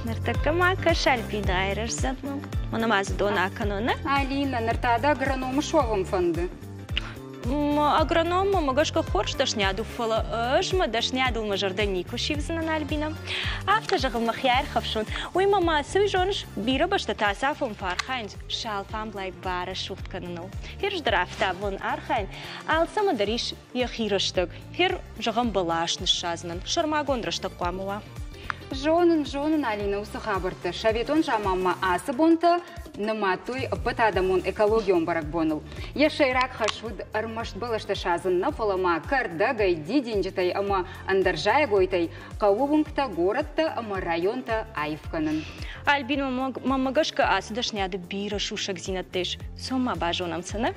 Ныртӕккӕ ма кӕс, Альбинӕ айрӕздзӕн. Мӕнӕ ма дзы дон акӕнон, нӕ? Алина, ныр та дӕ агрономы суӕвын фӕнды? Агроном мӕ гӕсгӕ хорз дӕсниад у, фӕлӕ ӕз мӕ дӕсниадыл мӕ зӕрдӕ никуы сивдзынӕн, Альбинӕ. Афтӕ зӕгъын, мӕхи аирхӕфсон. Уый мӕ ма цы зоныс, бирӕ бӕстӕтӕ ацы афон фӕархайынц сӕ алфамблай барӕсугъд кӕныныл. Хӕрздӕр афтӕ абон архайын, алцӕмӕ дӕр ис йӕхи рӕстӕг. Хер, зӕгъӕм, бӕлас ныссадзынӕн сӕрмагонд рӕстӕг хъуамӕ уа. Зонын, зонын, Алинӕ, уыцы хабӕрттӕ. Советон заманмӕ ацы бонтӕ нымадтой ӕппӕтадӕмон экологион бӕрӕгбоныл. Йӕ сӕйраг хӕс уыд ӕрмӕст бӕлӕстӕ садзын нӕ, фӕлӕ ма кӕрдӕгӕй, дидинджытӕй ӕмӕ ӕндӕр зайӕгойтӕй хъӕуы уынгтӕ, горӕттӕ ӕмӕ районтӕ аив кӕнын. Альбина, мӕнмӕ гӕсгӕ ацы дӕсныйады бирӕ сусӕгдзинӕдтӕ ис. Цом ма базонӕм сӕ, нӕ?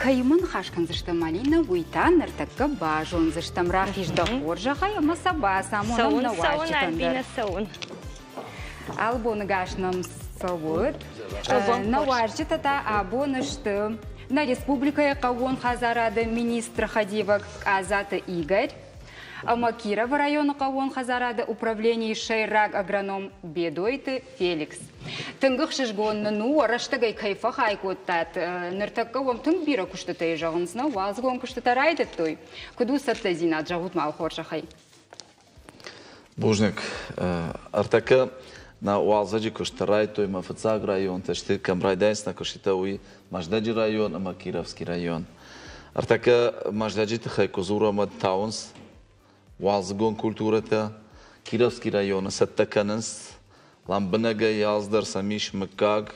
Кӕимӕ ныхас кӕндзыстӕм, Алинӕ, уый та ныртӕккӕ базондзыстӕм. Рахиз дӕ хорзӕхӕй ӕмӕ сӕ бацамонӕм нӕ уазджытӕн дӕр. Цӕуын, цӕуын. Алыбоны гас нӕм цӕуыд. Нӕ уазджытӕ та абон сты нӕ республикӕйы хъӕууон хӕдзарады министры хӕдивӕг Къадзаты Игорь ӕмӕ Кировы районы хъӕууон хӕдзарады управленийы сӕйраг агроном Бедойты Феликс. Тынг ӕхсызгон нын у, рӕстӕгӕй кӕй фӕхай кодтат. Ныртӕккӕ уӕм тынг бирӕ куыстытӕ зӕгъынц, нӕ уалдзыгон куыстытӕ райдыдтой. Куыд у цӕттӕдзинад, зӕгъут ма хорзӕхӕй? Бузныг. Ӕртӕккӕ нӕ уалдзӕджы куыстытӕ райдыдтой мӕ фыццаг районтӕ сты, кӕм райдайынц нӕ куыстытӕ, уый Мӕздӕджы район ӕмӕ Кировский район. Ӕртӕккӕ Мӕздӕджы тыххӕй куы дзурӕм, уӕд тауынц уалдзыгон культурӕтӕ. Кировский районы цӕттӕ кӕнынц лӕмбынӕгӕй алцыдӕр сӕм ис мыггаг,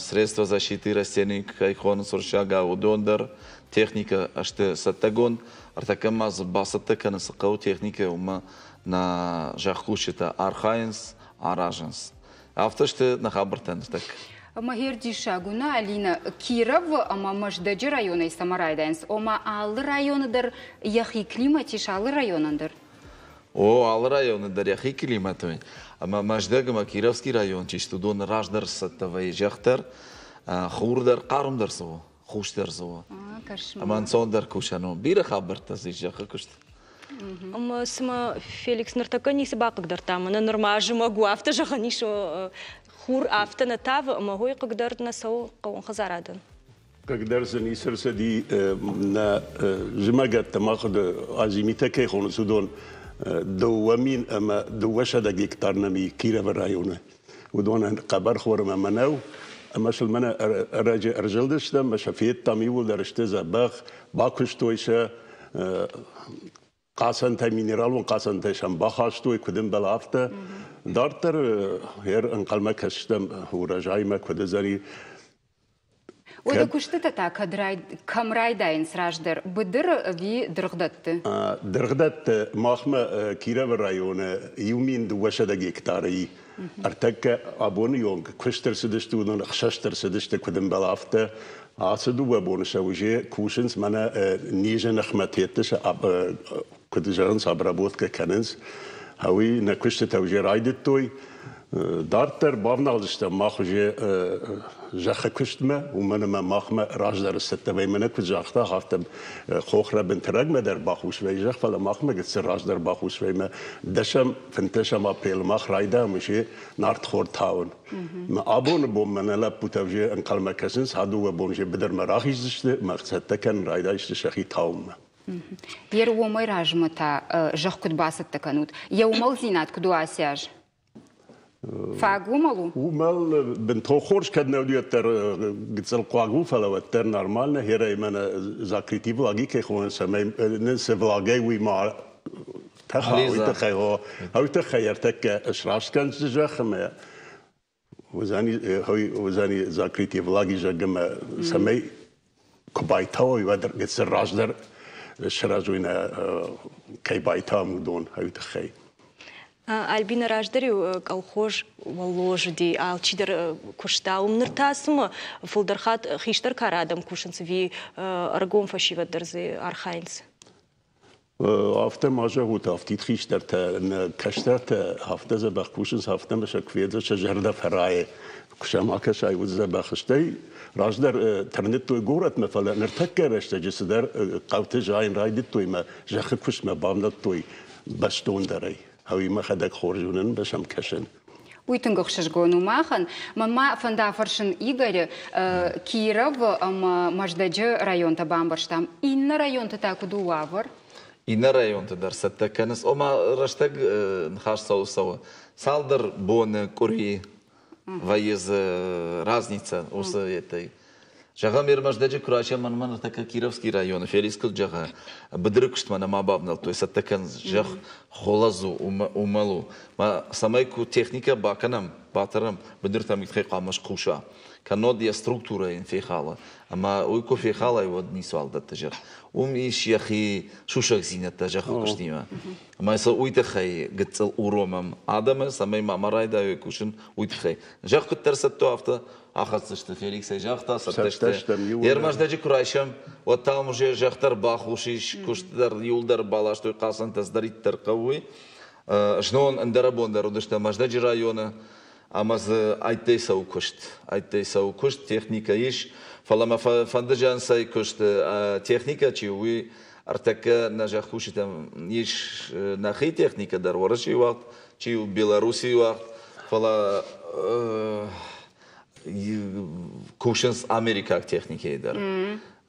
средства защиты растений кӕй хонынц уырыссагау, уыдон дӕр техникӕ сты цӕттӕгонд. Ӕртӕккӕ ма дзы бацӕттӕ кӕнын цы хъӕуы техникӕ, уымӕ нӕ зӕхкусджытӕ архайынц, аразынц. Афтӕ сты нӕ хабӕрттӕ ныртӕккӕ. Ӕмӕ диссаг у, нӕ, Алинӕ, Кировы ӕмӕ Мӕздӕджы районӕй цӕмӕ райдайынц? Ома алы районы дӕр йӕхи климат ис алы районӕн дӕр? О, алы районы дӕр йӕхи климат у. Ӕмӕ Мӕздӕг ӕмӕ Кировский район чи сты, уыдон раздӕр сцӕттӕ вӕййы зӕхх дӕр, хур дӕр, хъарм дӕр цы у, хус дӕр дзы у. Ӕмӕ ӕнцондӕр кусӕн у. Бирӕ хабӕрттӕ дзы ис зӕххы куыст. Ӕмӕ цыма Феликс ныртӕккӕ ницы бахъыгдардта, мӕнӕ нырма зымӕг у, афтӕ зӕгъӕн ис, хур афтӕ нӕ тавы, ӕмӕ хой хъыгдард нӕ цӕуы хъӕууон хӕдзарадӕн. Хъыгдар дзы ницы рцыди нӕ зымӕгӕттӕ мах азимитӕ кӕй хонынц, уыдон 2200 гектар нӕм и Кировы районы. Уыдонӕн хъӕбӕрхор ӕмӕ мӕнӕу, ӕмӕ сыл мӕнӕ ӕрӕджы ӕрзылдыстӕм, ӕмӕ сӕ федтам, иууылдӕр сты дзӕбӕх, бакуыстой сӕ хъацӕнтӕ, минералон хъацӕнтӕ сӕм бахастой, куыд ӕмбӕлы, афтӕ. Дарддӕр ӕнхъӕлмӕ кӕсдзыстӕм урожаймӕ, куыд уыдзӕни. Уӕдӕ куыстытӕ та кӕд кӕм райдайынц раздӕр, быдыры ӕви дыргъдӕтты? Дыргъдӕтты махмӕ Кировы районы 1200 гектары и. Ӕртӕккӕ абоны онг куыст ӕрцыдысты, уыдон ӕхсӕст ӕрцыдысты, куыд ӕмбӕлы, афтӕ. Ацы дыууӕ боны сӕ уже кусынц, мӕнӕ низы ныхмӕ тетты сӕ, куыд зӕгъынц, обработкӕ кӕнынц. Уый нӕ куыстытӕ уже райдыдтой. Дарддӕр бавналдзыстӕм мах уже зӕххы куыстмӕ, уымӕн ӕмӕ махмӕ раздӕры цӕттӕ вӕййы, мӕнӕ куыд загъта, афтӕ хохрӕбынты рӕгмӕ дӕр бахус вӕййы зӕхх, фӕлӕ махмӕ гыццыл раздӕр бахус вӕййы. Дӕсӕм, фынддӕсӕм апрелы мах райдайӕм уже нартхор тауын. Абоны бонмӕ нӕ лӕппутӕ уже ӕнхъӕлмӕ кӕсынц, а дыууӕ бон уже быдырмӕ рахиздзысты ӕмӕ цӕттӕ кӕнын райдайдзысты сӕхи тауынмӕ. Йе уымӕй размӕ та зӕхх куыд бацӕттӕ кӕнут? Йӕ уымӕлдзинад куыд у ацы аз? Фаг уымӕл у? Уымӕл бынтон хорз кӕд нӕ уыди, уӕддӕр гыццыл хъуаг у, фӕлӕ уӕддӕр нормально. Херӕй мӕнӕ закрытый влаги кӕй хонынц, цӕмӕй нын цы влагӕй уый ма тӕха, уый тыххӕй, уый тыххӕй ӕртӕккӕ сраст кӕндзысты зӕхх ӕмӕ уыдзӕни, уыдзӕни закрытый влаги, зӕгъгӕ, цӕмӕй куы байтауой, уӕд гыццыл раздӕр сырӕзой нӕ кӕй байтауӕм, уыдон уый тыххӕй. Альбина раздӕр-иу колхоз уӕллоз уыди, алчидӕр куыста. Уым ныр та цымӕ фылдӕр хатт хистӕр кары адӕм кусынц ӕви ӕрыгон фӕсивӕд дӕр дзы архайынц? Афтӕ ма зӕгъут, афтид хистӕртӕ, нӕ кӕстӕртӕ афтӕ дзӕбӕх кусынц, афтӕ ӕмӕ сӕ куы федзы, сӕ зӕрдӕ фӕрайы. Куы сӕм акӕсай, уыд дзӕбӕх. Стӕй раздӕр тырныдтой горӕтмӕ, фӕлӕ ныртӕккӕ рӕстӕджы цыдӕр хъӕуты зайын райдыдтой мӕ зӕххы куыстмӕ бавнӕлдтой бӕстондӕрӕй. Уый мӕхӕдӕг хорз уынын, сӕм кӕсын. Уый тынг ӕхсызгон у махӕн. Мӕнмӕ фӕнды афӕрсын Игоры, Киров ӕмӕ Мӕздӕджы районтӕ бамбӕрстам. Иннӕ районты та куыд у уавӕр? Иннӕ районты дӕр цӕттӕ кӕнынц. Ома рӕстӕг ныхас цӕуыл цӕуы? Цалдӕр боны, къуыри вӕййы дзы разница уыцы еттӕй. Зӕгъӕм, Ермӕздӕджы куы райсӕм, мӕнмӕ ныртӕккӕ Кировский районы Феликс куыд зӕгъы, быдыры куыстмӕ нӕма бавнӕлдтой, цӕттӕ кӕн зӕхх холодз у, уымӕл у. Ма цӕмӕй куы техникӕ бакӕнӕм, батӕрӕм, быдыртӕм тыххӕй хъуамӕ схъуса. Кӕннод йӕ структурӕ йын фехалы. Ӕмӕ уый куы фехалай, уӕд ницуал дӕтты зӕхх. Уым ис йӕхи сусӕгдзинӕдтӕ зӕххы куыстимӕ. Ӕмӕ сӕ уый тыххӕй гыццыл уромӕм адӕмы, цӕмӕй ма ма райдайой кусын, уый тыххӕй. Зӕхх куыддӕр цӕттӕ у, афтӕ ахӕцдзысты. Феликсӕй загъта, цӕттӕ сты. Ермӕздӕджы куы райсӕм, уӕд та уже зӕхх дӕр бахус ис, куыст дӕр иуылдӕр баластой, хъацӕнтӕ цыдӕриддӕр хъӕуы, уый. Знон ӕндӕрӕбон дӕр уыдысты Мӕздӕджы районы ӕмӕ дзы ӕддӕй цӕуы куыст. Ӕддӕй цӕуы куыст, техникӕ ис, фӕлӕ мӕ фӕнды зӕнцӕй куыст, техникӕ чи у, уый ӕртӕккӕ нӕ зӕхкусджытӕм ис нӕхи техникӕ дӕр, Уӕрӕсейы уагъд, чи у, Белоруссийы уагъд, фӕлӕ кусынц америкаг техникӕйы дӕр.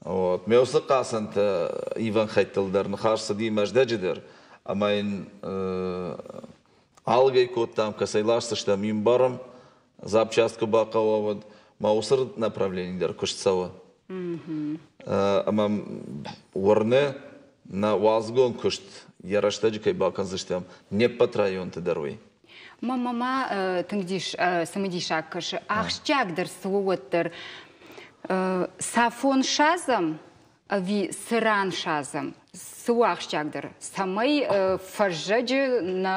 Вот. Ме уыцы хъацӕнтӕ ивӕн хӕйттыл дӕр ныхас цыди Мӕздӕджы дӕр, ӕмӕ йын алыгӕй кодтам, кӕцӕй ласдзыстӕм, им барӕм, запчасть куы бахъӕуа, уӕд ма уыцы направлени дӕр куыст цӕуы. Ӕмӕ уырны, нӕ уалдзыгон куыст йӕ рӕстӕджы кӕй бакӕндзыстӕм не ппӕт районты дӕр уый. Мӕ ма тынг цымыдисаг кӕсы, ахсджиагдӕр цы у уӕддӕр, цафон садзӕм ӕви цы ран садзӕм? Цы у ахсджиагдӕр, цӕмӕй фӕззӕджы нӕ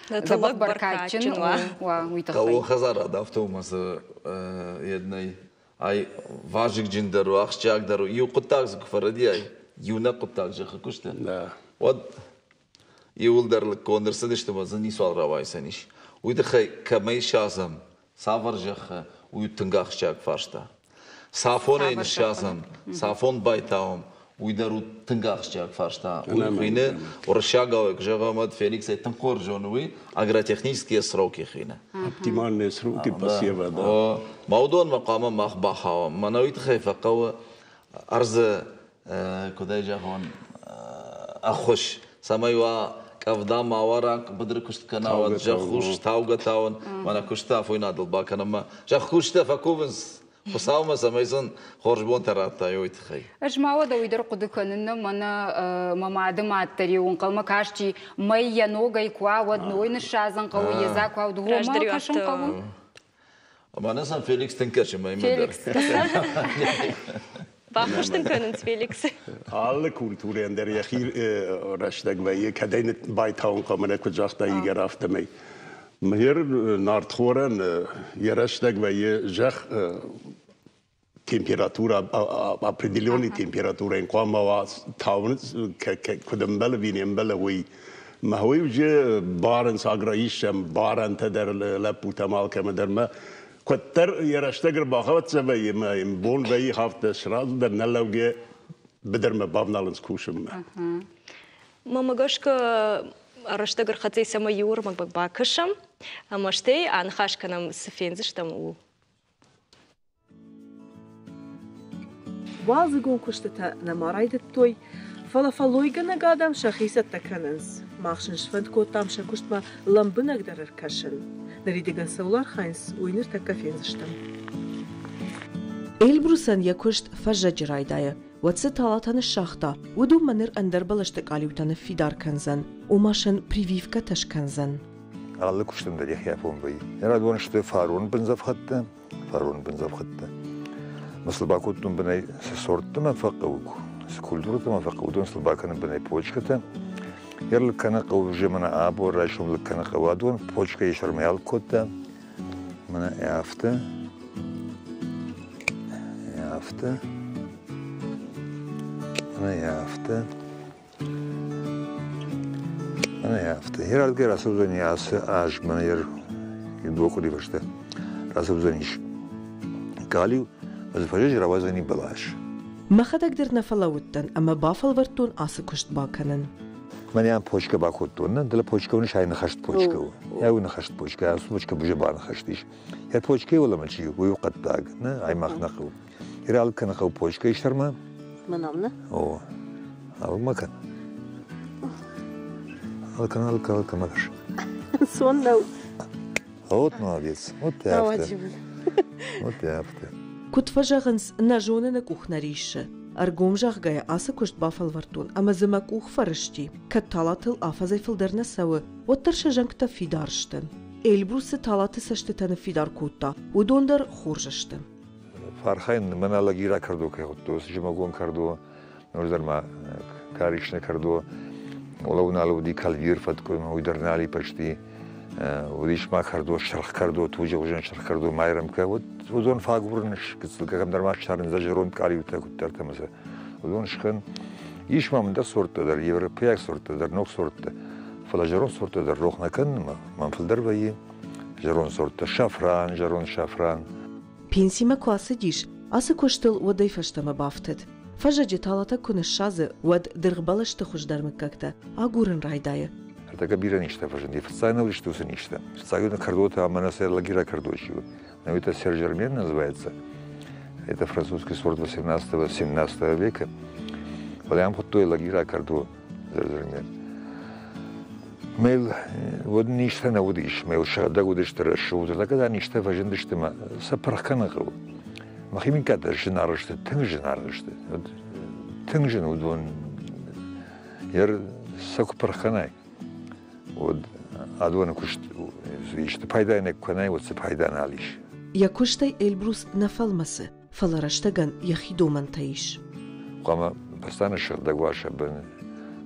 дзӕбӕх бӕркадджын уа, уый тыххӕй? Хъӕууон хӕдзарад афтӕ у ӕмӕ дзы йед нӕй. Ай вазыгджындӕр у, ахсджиагдӕр у. Иу хъуыддаг дзы куы фӕрӕдийай, иунӕг хъуыддаг зӕххы куысты, уӕд иууылдӕр лыггонд ӕрцыдысты ӕмӕ дзы ницуал рауайдзӕнис. Уый тыххӕй кӕмӕй садзӕм, цавӕр зӕххы, уый у тынг ахсджиаг фарста. Цафонӕй ныссадзӕм, цафон байтауӕм, уый дӕр у тынг ахсджиаг фарста. Уый хуыйны, уырыссагау зӕгъӕм, уӕд Феликсӕй тынг хорз зоны уый, агротехнические сроки хуыйны. Оптимальные сроки посева, да. Ма уыдонмӕ хъуамӕ мах бахауӕм. Мӕнӕ уый тыххӕй фӕхъӕуы ӕрдзы куыд ӕй зӕгъон, ӕххуыс, цӕмӕй уа къӕвда ма уа рак, быдыры куыст кӕна, уӕд зӕххус таугӕ тауын, мӕнӕ куысты афойнадыл бакӕнӕм ӕмӕ зӕхкусджытӕ фӕкувынц Хуыцаумӕ, цӕмӕй сын хорз бонтӕ радтай, уый тыххӕй. Ӕз ма уӕдӕ уый дӕр хъуыды кӕнын, мӕнӕ мӕ мады мад дӕр-иу ӕнхъӕлмӕ касти, мӕй йӕ ногӕй куы уа, уӕд ной ныссадзын хъӕуы, йедзаг куы уа, уӕд уымӕ кӕсын хъӕуы. Мӕнӕ сӕм Феликс тынг кӕсы мӕймӕ дӕр. Феликс. Баххуыс дын кӕнынц Феликс. Алы культурӕйӕн дӕр йӕхи рӕстӕг вӕййы, кӕдӕй байтауын хъӕуы, мӕнӕ куыд загъта Игорь, афтӕмӕй. Мӕр нартхорӕн йӕ рӕстӕг вӕййы зӕхх температура, определенный температурӕйӕн хъуамӕ уа тауын куыд ӕмбӕлы, ви не мбӕлы, уый. Мӕ уый уже барынц агроисӕм, барӕнтӕ дӕр лӕппутӕм алкӕмӕ дӕр. Мӕ куыддӕр йӕ рӕстӕг ӕрбахӕццӕ вӕййы, мӕ йын бон вӕййы афтӕ сразу дӕр нӕ лӕугӕ быдырмӕ бавналынц кусынмӕ. Мӕмӕ гӕсгӕ рӕстӕг ӕрхӕццӕ цӕмӕй иу ӕрмӕг бакӕсӕм ӕмӕ стӕй аныхас кӕнӕм, цы фендзыстӕм, ууыл. Уалдзыгон куыстытӕ нӕма райдыдтой, фӕлӕ фӕллойгӕнӕг адӕм сӕхи цӕттӕ кӕнынц. Мах сын сфӕнд кодтам сӕ куыстмӕ лӕмбынӕгдӕр ӕркӕсын. Ныридӕгӕн цӕуыл архайынц, уый ныртӕккӕ фендзыстӕм. Эльбрусӕн йӕ куыст фӕззӕджы райдайы, уӕд цы талатӕ ныссагъта, уыдонмӕ ныр ӕндӕр бӕлӕсты къалиутӕ ныффидар кӕндзӕн, ома сын прививкӕтӕ скӕндзӕн. Алы куыстӕн дӕр йӕхи афон вӕййы. Радон сты фарон бындзӕфхӕдтӕ, фарон бындзӕфхӕдтӕ. Мӕ сыл бакодтон бынӕй цы сорттӕ мӕ фӕхъӕуы, цы культурӕтӕ мӕ фӕхъӕуы, уыдон сыл бакӕнын бынӕй почкӕтӕ. Ӕрлыг кӕнын хъӕуы уже мӕнӕ абон райсом лыг кӕнын хъӕуы адон, почкӕйы сӕрмӕ алыг кодта. Мӕнӕ афтӕ, афтӕ, мӕнӕ афтӕ. Афтӕ. Радгай рацӕудзӕни ацы аз мӕнӕ иу къуыри фӕстӕ рацӕудзӕнис галиу, ӕз фӕзӕджы рауадздзӕни бӕлас. Мӕхӕдӕг дӕр нӕ фӕлӕууыдтӕн ӕмӕ бафӕлвӕрдтон ацы куыст бакӕнын. Мӕнӕ ам почкӕ бакодтон, нӕ, дӕлӕ почкӕ уыныс, ай ныхӕст почкӕ у. Ай у ныхӕст почкӕ, ацы почкӕ бузы баныхӕст ис. Йӕ почкӕйы уӕлӕмӕ чи у, уый у хъӕддаг, нӕ, ай мах нӕ хъӕуы. Иралыг кӕны хъӕуы почкӕйы сӕрмӕ. Мӕнӕм нӕ? О, алыг ма кӕн. Алыг кӕн, алыг кӕн, алыг кӕн, ма кӕс. Сон нӕу. Вот молодец, вот ты афтӕ. Вот ты афтӕ. Куыд фӕзӕгъынц, нӕ зоныны къух нӕ риссы. Ӕргом зӕгъгӕйӕ, ацы куыст бафӕлвӕрдтон ӕмӕ дзы мӕ къух фӕрысти. Кӕд талатыл афӕдзӕй фылдӕр нӕ цӕуы, уӕддӕр сӕ зӕнгтӕ фидар сты. Эльбрус цы талаты цӕстытӕ ныффидар кодта, уыдон дӕр хорз сты. Фархайын мӕнӕ лагира кӕрдо кӕй хуыдтой, уыцы зымӕгон кӕрдо, ныр дӕр ма каричны кӕрдо, уӕлӕ нал уыди кальвир фӕткъуы, уый дӕр нал и почти. Уыдис ма кӕрдо, сырх кӕрдо, туджы хуызӕн сырх кӕрдо Майрӕмкӕ. Вот уыдон фаг уырныс, гыццыл кӕмдӕр ма ссарын зӕронд къалиутӕ куыддӕртӕ ӕмӕ сӕ уыдон скӕн. Ис ма мын дӕр сорттӕ дӕр, европейаг сорттӕ дӕр, ног сорттӕ. Фӕлӕ зӕронд сорттӕ дӕр рох нӕ кӕнын, мӕм фылдӕр вӕййы зӕронд сорттӕ. Шафран, зӕронд шафран. Пенсимӕ куы ацыдис, ацы куыстыл уӕдӕй фӕстӕмӕ бафтыд. Фӕззӕджы талатӕ куы ныссадзы, уӕд дыргъбӕлӕсты хуыздӕр мыггӕгтӕ агурын райдайы. Ӕртӕккӕ бирӕ низтӕ фӕзынди. Фыццаг нӕ уыдысты уыцы низтӕ. Фыццаг уыд кӕрдотӕ ӕмӕ нӕ сӕ лагеря кӕрдо чи у. Но это Сержермен называется. Это французский сорт 18-17 века. Фӕлӕ ам хуыдтой лагеря кӕрдо Сержермен. Мӕ уӕд низтӕ нӕ уыдис, мӕ сыгъдӕг уыдысты рӕсугъд. Ӕртӕккӕ та низтӕ фӕзындысты мӕ сӕ пырх кӕнын хъӕуы. Мӕхи мин кӕддӕр зынаргъ сты, тынг зынаргъ сты. Тынг зын уыдон ер сӕ куы пырх кӕнай, уӕд адоны куыст исты пайда нӕ куы кӕнай, уӕд цы пайда нал ис. Йӕ куыстӕй Эльбрус нӕ фӕлмӕцы, фӕлӕ рӕстӕгӕн йӕхи домӕнтӕ ис. Хъуамӕ постоянно сыгъдӕг уа сӕ бын,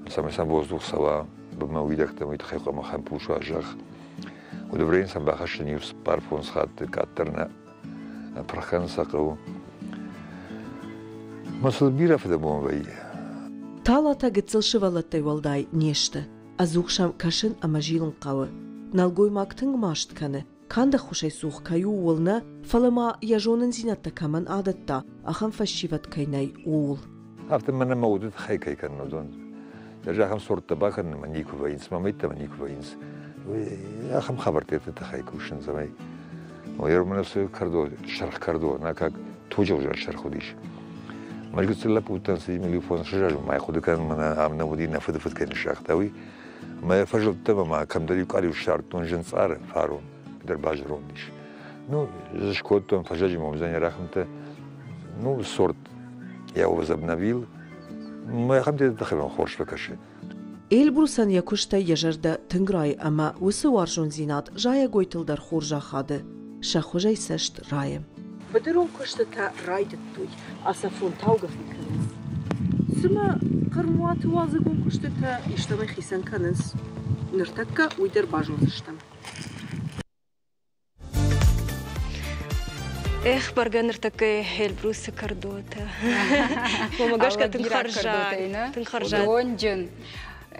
цӕмӕй сӕм воздух цӕуа, бынмӕ уидӕгтӕм уый тыххӕй хъуамӕ хӕмпус уа зӕхх. Удобрение сӕм бахӕссын иу цыппар-фондз хатты къаддӕр нӕ пырх кӕнын сӕ хъӕуы. Мӕ сыл бирӕ фыдӕбон вӕййы. Талатӕ гыццыл сывӕллӕттӕй уӕлдай не сты. Ӕдзух сӕм кӕсын ӕмӕ зилын хъӕуы. Нӕлгоймаг тынг маст кӕны, канд ӕххуысӕй цух кӕй у, ууыл нӕ, фӕлӕ ма йӕ зонындзинӕдтӕ кӕмӕн адӕтта, ахӕм фӕсивӕд кӕй нӕй, ууыл. Афтӕ мӕнӕ мӕ уды тыххӕй кӕй кӕнын, уыдон. Ӕз ахӕм сорттӕ бакӕнынмӕ никуы вӕййынц, мӕ мӕйттӕмӕ никуы вӕййынц. Ахӕм хабӕрттӕ тыххӕй кусын, цӕмӕй Ерманы цы кӕрдо, сырх кӕрдо, на как туджы хуызӕн сырх уыдис. Мӕ лӕппутӕн цы милифон сырӕзы, мӕ хъуыды кӕнын, мӕнӕ ам нӕ уыди, нӕ фыды фыд кӕй ныссагъта, уый. Мӕ фӕзылдтӕ ӕмӕ кӕмдӕр иу къалиу ссардтон зынцъары фарон, дӕр базӕронд ис. Ну, скодтон фӕззӕджы момзӕн рахымтӕ, ну, сорт я его возобновил. Мӕ ахӕмтӕ тыххӕй хорз фӕкӕсы. Эльбрусӕн йӕ куыстӕй йӕ зӕрдӕ тынг райы ӕмӕ уыцы уарзондзинад зайӕгойтыл дӕр хорз ахады, сӕ хуызӕй цӕст райы. Быдырон куыстытӕ райдыдтой, ацафон таугӕ кӕнынц. Цымӕ хъӕрмуаты уалдзыгон куыстытӕ истӕмӕй хицӕн кӕнынц? Ныртӕккӕ уый дӕр базондзыстӕм. Эх, бӕргӕ ныртӕккӕ Эльбрусы кӕрдотӕ. Уымӕ гӕсгӕ тынг хӕрзад. Тынг хӕрзад. Донджын.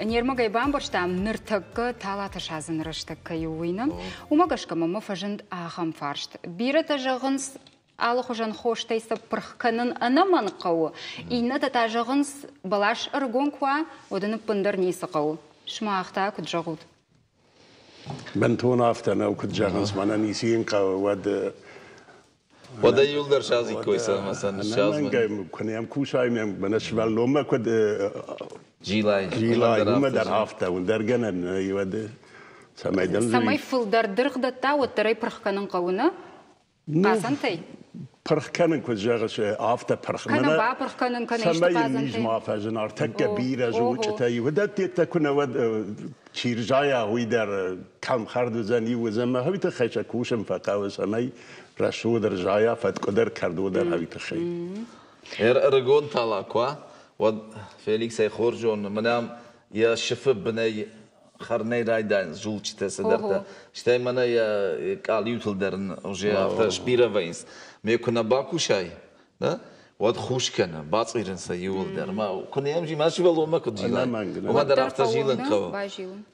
Не рмӕгӕй бамбӕрстам, ныртӕккӕ талатӕ садзыны рӕстӕг кӕй у, уый нӕ. Уымӕ гӕсгӕ мӕм фӕзынд ахӕм фарст. Бирӕтӕ зӕгъынц, алыхуызӕн хостӕй сӕ пырх кӕнын ӕнӕмӕнг хъӕуы. Иннӕтӕ та зӕгъынц, бӕлас ӕрыгон куы уа, уӕд ын ӕппындӕр ницы хъӕуы. Сымах та куыд зӕгъут? Бынтон афтӕ нӕу, куыд зӕгъынц, мӕнӕн ницы йын хъӕуы, уӕд Уӕдӕ иуылдӕр садзиккой сӕ ӕмӕ сӕ ныссадзмӕ. Ӕнӕмӕнгӕй, куы нӕм кусай, мӕнӕ сывӕллонмӕ куыд Зилай. Зилай, уымӕ дӕр афтӕ, уындӕр гӕнӕн нӕй, уӕд цӕмӕй дӕр Цӕмӕй фылдӕр дыргъ дӕтта, уӕддӕр ӕй пырх кӕнын хъӕуы, нӕ? Хъацӕнтӕй? Пырх кӕнын, куыд зӕгъыс, афтӕ пырх. Кӕнӕ бапырх кӕнын, кӕнӕ исты Цӕмӕй йын низ ма фӕзына, ӕртӕккӕ бирӕ зулчъытӕ уыдӕттӕ куы нӕ уӕд чи рзайа, уый дӕр кӕм хӕрд уыдзӕн, иу уыдзӕн. Мӕ уый тыххӕй сӕ кусын фӕхъӕуы, цӕмӕй рӕсугъд ӕрзайа, фӕткъуы дӕр, кӕрдо дӕр уый тыххӕй. Ӕрыгон тала куы уа, уӕд Феликсӕй хорз зоны, мӕнӕ йӕ сыфы бынӕй хӕрынӕй райдайынц зулчъытӕ цыдӕртӕ. Стӕй мӕнӕ йӕ къалиутыл дӕр ын уже афтӕ сбирӕ вӕййынц. Ме куы нӕ бакусай, нӕ, уӕд хус кӕны, бацъирынц сӕ иууылдӕр. Ма куы нӕ йӕм ма сывӕллонмӕ куыд зилай, уымӕ дӕр афтӕ зилын хъӕуы.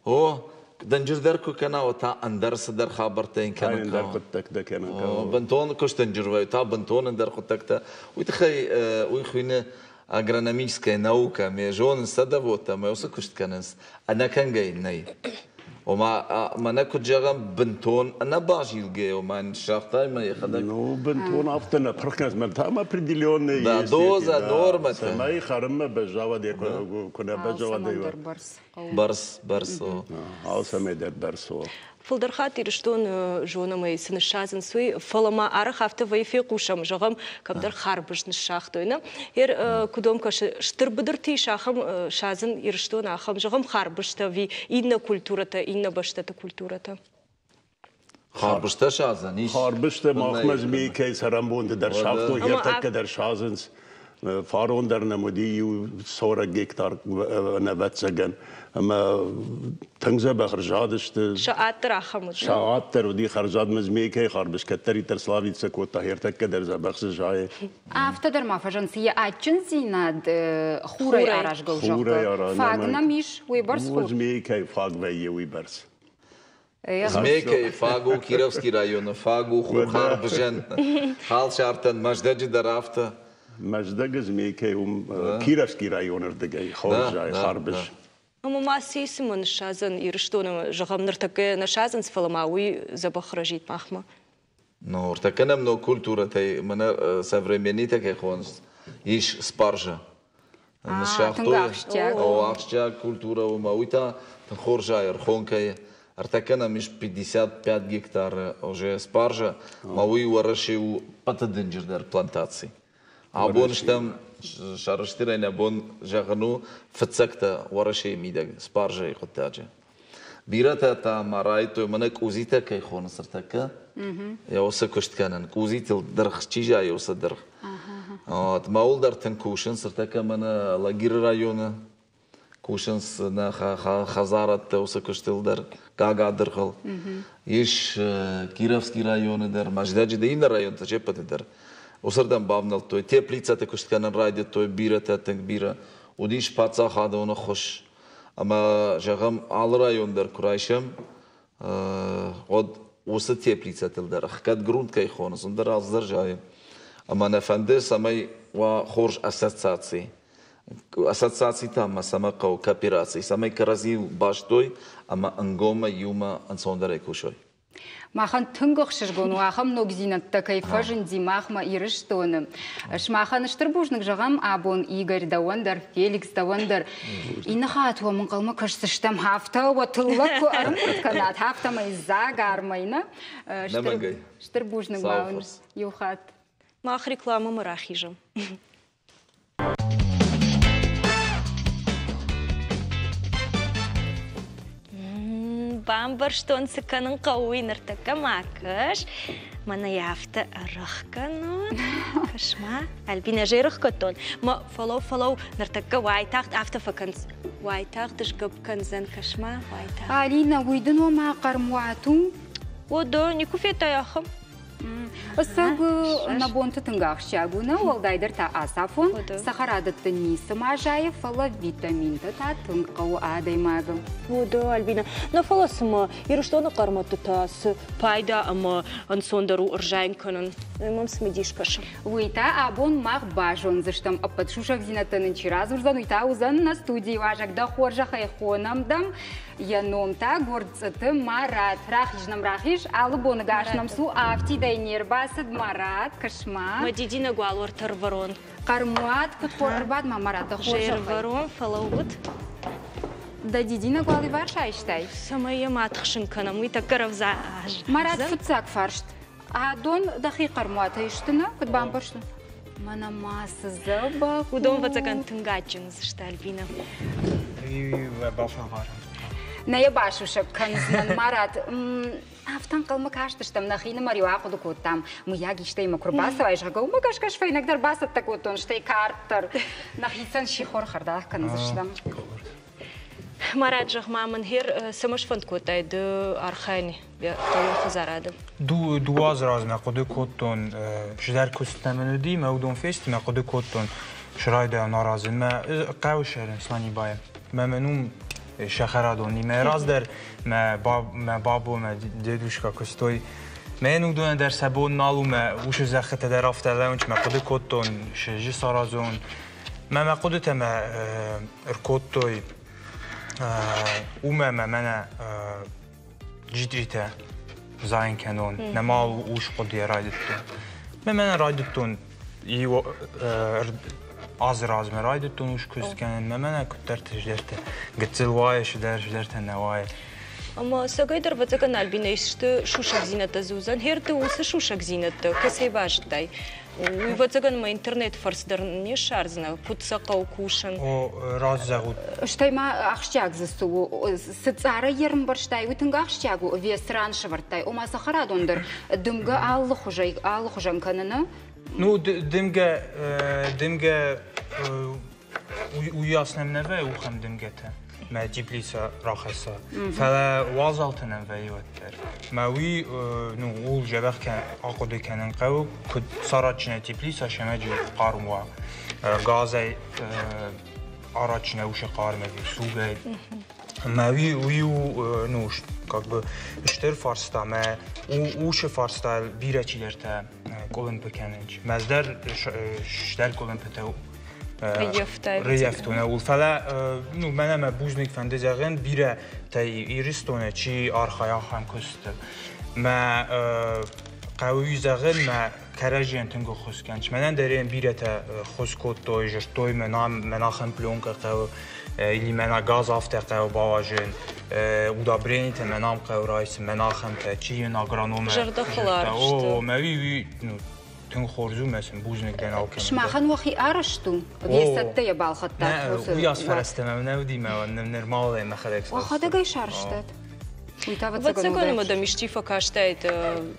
О, дынджыр дӕр куы кӕна, уӕд та ӕндӕр цыдӕр хабӕрттӕ йын кӕнын хъӕуы. Ӕндӕр хъуыддӕгтӕ кӕнын хъӕуы. Бынтон куы сдынджыр вӕййы, та бынтон ӕндӕр хъуыддӕгтӕ. Уый тыххӕй уый хуыйны. Агрономическая наука ме зонынц садоводтӕ ӕмӕ уыцы куыст кӕнынц, ӕнӕкӕнгӕ йын нӕй. Ома, мӕнӕ куыд зӕгъӕм, бынтон ӕнӕбазилгӕ, ома загътай мӕ йӕхӕдӕг. Ну, бынтон афтӕ нӕ пырх кӕнынц, мӕн там определенные Да, доза, нормӕтӕ. Цӕмӕй хӕрынмӕ бӕззауад, куы нӕ бӕззауад. Бӕрц. Бӕрц, бӕрц. Алцӕмӕй дӕр бӕрц. Фылдӕр хатт Ирыстоны зонӕм ӕй, цы ныссадзынц, уый, фӕлӕ ма арӕх афтӕ вӕййы фехъусӕм, зӕгъӕм, кӕмдӕр харбыз ныссагътой. Нӕ? Ер куыд уӕм кӕсы, стыр быдырты ис ахӕм садзын Ирыстоны ахӕм, зӕгъӕм, харбызтӕ ӕви иннӕ культурӕтӕ, иннӕ бӕстӕты культурӕтӕ? Харбызтӕ садзӕн ис? Харбызтӕ махмӕ змейкӕй цӕрӕнбонты дӕр сагътой, ӕртӕккӕ дӕр садзынц. Фарон дӕр нӕм уыди иу 40 гектар, ӕвӕццӕгӕн. Ӕмӕ тынг дзӕбӕх ӕрзадысты. Сӕ ад дӕр ахӕм уыд. Сӕ ад дӕр уыди хӕрзад мӕ змейкӕйы харбыз кӕддӕриддӕр славица кодта, ӕртӕккӕ дӕр дзӕбӕх дзы зайы. Афтӕ дӕр ма фӕзынц йӕ адджындзинад хурӕй аразгӕ у, зӕгъгӕ. Фаг нӕм ис уыйбӕрц хур? Змейкӕйы фаг вӕййы уыйбӕрц. Змейкӕйы фаг у Кировский районы, фаг у Хурхарбызӕн, халсартӕн, Мӕздӕджы дӕр афтӕ. Мӕздӕгы Змейкӕй уым Кировский районы рдыгӕй хорз зайы харбыз. Ӕмӕ ма цы цымӕ ныссадзӕн Ирыстоны, зӕгъӕм, ныртӕккӕ нӕ садзынц, фӕлӕ ма уый дзӕбӕх рӕзит махмӕ? Ну, ныртӕккӕ нӕм ног культурӕтӕй, мӕнӕ современнитӕ кӕй хонынц, ис спаржа. Тынг ахсджиаг. О, ахсджиаг культурӕ у, ӕмӕ уый та тынг хорз ӕрхонкӕй. Ӕртӕккӕ нӕм ис 55 гектары уже спаржа, ӕмӕ уый Уӕрӕсе у ӕппӕты дынджырдӕр плантаци. Абон стӕм сӕрыстырӕй нӕ бон зӕгъын у фыццӕгтӕ Уӕрӕсейы мидӕг спаржӕйы хъуыддаджы. Бирӕтӕ та ма райдыдтой, мӕнӕ къудзитӕ кӕй хонынц ӕртӕккӕ, йӕ уыцы куыст кӕнын. Къудзитыл дыргъ чи зайы, уыцы дыргъ. Вот, мӕуыл дӕр тынг кусынц ӕртӕккӕ мӕнӕ Лагиры районы кусынц нӕ хӕдзарадтӕ уыцы куыстыл дӕр, гагадыргъыл. Ис Кировский районы дӕр, Мӕздӕджы дӕр, иннӕ районтӕ се ппӕты дӕр. Уыцырдӕм бавнӕлдтой, теплицӕты куыст кӕнын райдыдтой бирӕтӕ, тынг бирӕ. Уыдис паддзахадон ӕххуыс. Ӕмӕ, зӕгъӕм, алы район дӕр куы райсӕм, уӕд уыцы теплицӕтыл дӕр ӕхгӕд грунт кӕй хонынц, уым дӕр алцыдӕр зайы. Ӕмӕ нӕ фӕнды, цӕмӕй уа хорз ассоциаци. Ассоциаци та ма цӕмӕ хъӕуы коопераци, цӕмӕй кӕрӕдзийыл бастой ӕмӕ ӕнгомӕй иумӕ ӕнцондӕрӕй кусой. Махӕн тынг ӕхсызгон у ахӕм ногдзинӕдтӕ кӕй фӕзынди махмӕ Ирыстоны. Сымахӕн стыр бузныг зӕгъӕм абон Игорь дӕуӕн дӕр, Феликс дӕуӕн дӕр. Иннӕ хатт уӕм ӕнхъӕлмӕ кӕсдзыстӕм, афтӕ уӕ тыллӕг куы ӕрӕмбырд кӕнат, афтӕмӕй дзаг армӕй, нӕ? Стыр бузныг ма уын иу хатт. Мах рекламӕмӕ рахизӕм. Бамбӕрстон, цы кӕнын хъӕуы, уый ныртӕккӕ ма кӕс. Мӕнӕ йӕ афтӕ ӕрӕхгӕнон. Кӕс-ма, Альбинӕ, ӕз ӕрӕхгӕдтон. Мӕ фӕлӕу, фӕлӕу, ныртӕккӕ уайтагъд афтӕ фӕкӕнц. Уайтагъд сгӕпп кӕндзӕн, кӕс-ма, уайтагъд. Алина, уый дын ома хъӕрмуат у? О, да, никуы федтай ахӕм. Ӕцӕг нӕ бонты тынг ахсджиаг у, нӕ уӕлдайдӕр та ацафон цӕхӕрадӕтты ницы ма зайы, фӕлӕ витаминтӕ та тынг хъӕуы адӕймагы. О, да, Альбина. Нӕ фӕлӕ цымӕ Ирыстоны хъӕрмӕтты та цы пайда ӕмӕ ӕнцондӕр у ӕрзайын кӕнын? Уый мӕм цымыдис кӕсы. Уый та абон мах базондзыстӕм. Ӕппӕт сусӕгдзинӕдтӕ нын чи радзурдзӕн, уый та уыдзӕн нӕ студийы уазӕг. Дӕ хорзӕхӕй хонӕм дӕм. Йӕ ном та Горцъыты Марат. Рахиз нӕм, рахиз, алы боны гас нӕм цу, афтидӕй не рбацыд Марат, кӕс-ма. Мӕ дидинӕг уал уӕртӕ рвӕрон. Хъӕрмуат куыд хор ӕрбад ма, Марат, дӕ хорзӕхӕй. Рвӕрон, фӕлӕууыд. Дӕ дидинӕг уал иварс айстай? Цӕмӕй йӕ ма тыхсын кӕнӕм, уый тӕккӕ рӕвдз Марат, фыццаг фарст. Адон дӕхи хъӕрмуатӕй сты, нӕ? Куыд бамбӕрстон? Мӕнӕ ма цы дзӕбӕх Уыдон, ӕвӕццӕгӕн, тынг адджын уыдзысты, Альбинӕ. Бафӕлварӕм. Нӕ йӕ басусӕг кӕндзынӕн, Марат. Афтӕ ӕнхъӕлмӕ кастыстӕм, нӕхинымӕр-иу ахъуыды кодтам, мыййаг истӕимӕ куы рбацӕуай, зӕгъгӕ, уымӕ гӕсгӕ фӕйнӕг дӕр бацӕттӕ кодтон, стӕй кард дӕр. Нӕхицӕн сихор хӕрдӕх кӕндзыстӕм. Марат, зӕгъ-ма мын, гьер цӕмӕ сфӕнд кодтай ды архайын хъӕуы хӕдзарады? Дыууӕ азы размӕ хъуыды кодтон, цыдӕр куыстытӕ мын уыди, мӕ уыдон фесты, мӕ хъуыды кодтон срайдайон аразын. Мӕ хъӕуы сӕрын Сланибайы. Мӕ мын уым сӕхӕрадон мӕ раздӕр мӕ мӕ бабо, мӕ дедушка куыстой. Мӕн уыдонӕн дӕр сӕ бон нал у, мӕ усы зӕххытӕ дӕр афтӕ лӕууынц, мӕ хъуыды кодтон, сызы саразон. Мӕ мӕ хъуыдытӕ мӕ ӕркодтой уымӕ мӕ мӕнӕ джитритӕ зайын кӕнон, нӕма ус хъуыдыйӕ райдыдтон. Мӕ мӕнӕ райдыдтон иу азы размӕ райдыдтон ус куыст кӕнын, мӕ мӕнӕ куыддӕрты здӕртӕ гыццыл уайы, сыдӕр здӕртӕ нӕ уайы. Ӕмӕ цӕгӕйдӕр ӕвӕццӕгӕн Альбинӕ исты сусӕгдзинӕдтӕ дзы уыдзӕн. Херты уыцы сусӕгдзинӕдтӕ кӕцӕй базыдтай? Уый ӕвӕццӕгӕн мӕ интернет фӕрцы дӕр не ссардзынӕ, куыд сӕ хъӕуы кусын. О, раст зӕгъут. Стӕй ма ахсджиаг дзы цы у, цы цъарӕй йӕ рымбӕрзтай, уый тынг ахсджиаг у, ӕви цы ран сӕвӕрдтай? Ома цӕхӕрадон дӕр дымгӕ алыхуызӕй алыхуызӕн кӕны, нӕ? Ну, дымгӕ, дымгӕ уыйас нӕм нӕ вӕййы ухӕм дымгӕтӕ, мӕ теплица рахӕсса. Фӕлӕ уазалтӕ нӕм вӕййы уӕддӕр. Мӕ уый, ну, ууыл дзӕбӕх ахъуыды кӕнын хъӕуы, куыд сараджынӕ теплица сӕмӕджы хъарм уа. Газӕй араджынӕ уыцы хъарм ӕви сугӕй. Мӕ уый, уый у, ну, как бы стыр фарста, мӕ усы фарста бирӕ чидӕртӕ къуылымпы кӕнынц. Мӕз дӕр стӕр къуылымпытӕ рыййӕфтон ӕуыл. Фӕлӕ ну, мӕнӕ мӕ бузныг фӕнды зӕгъын, бирӕтӕ Ирыстоны чи архайы ахӕм куысты. Мӕ хъӕуы зӕгъын, мӕ кӕрӕдзийӕн тынг ӕххуыс кӕнынц. Мӕнӕн дӕр бирӕтӕ ххуыс кодтой, зыдтой, мӕн ахӕм пленкӕ хъӕуы, или мӕнӕ газ афтӕ хъӕуы бауазын, удобренитӕ мӕн ам хъӕуы райсын, мӕн ахӕмтӕ, чи йын агрономы. Зӕрдӕхӕлар сты. О, мӕ уый, уый, ну, тынг хорз у, мӕ сын бузныг дӕн алкӕмӕн. Сымахӕн уӕхи арӕзт у? Йе цӕттӕ йӕ балхӕдтат? Уый ас фӕрӕзтӕ мӕм нӕ уыди, мӕ нормалӕй мӕхӕдӕг. Уӕхӕдӕг ӕй сарӕзтат? Уый та ӕвӕццӕгӕн ӕмӕ дӕм исчи фӕкастаид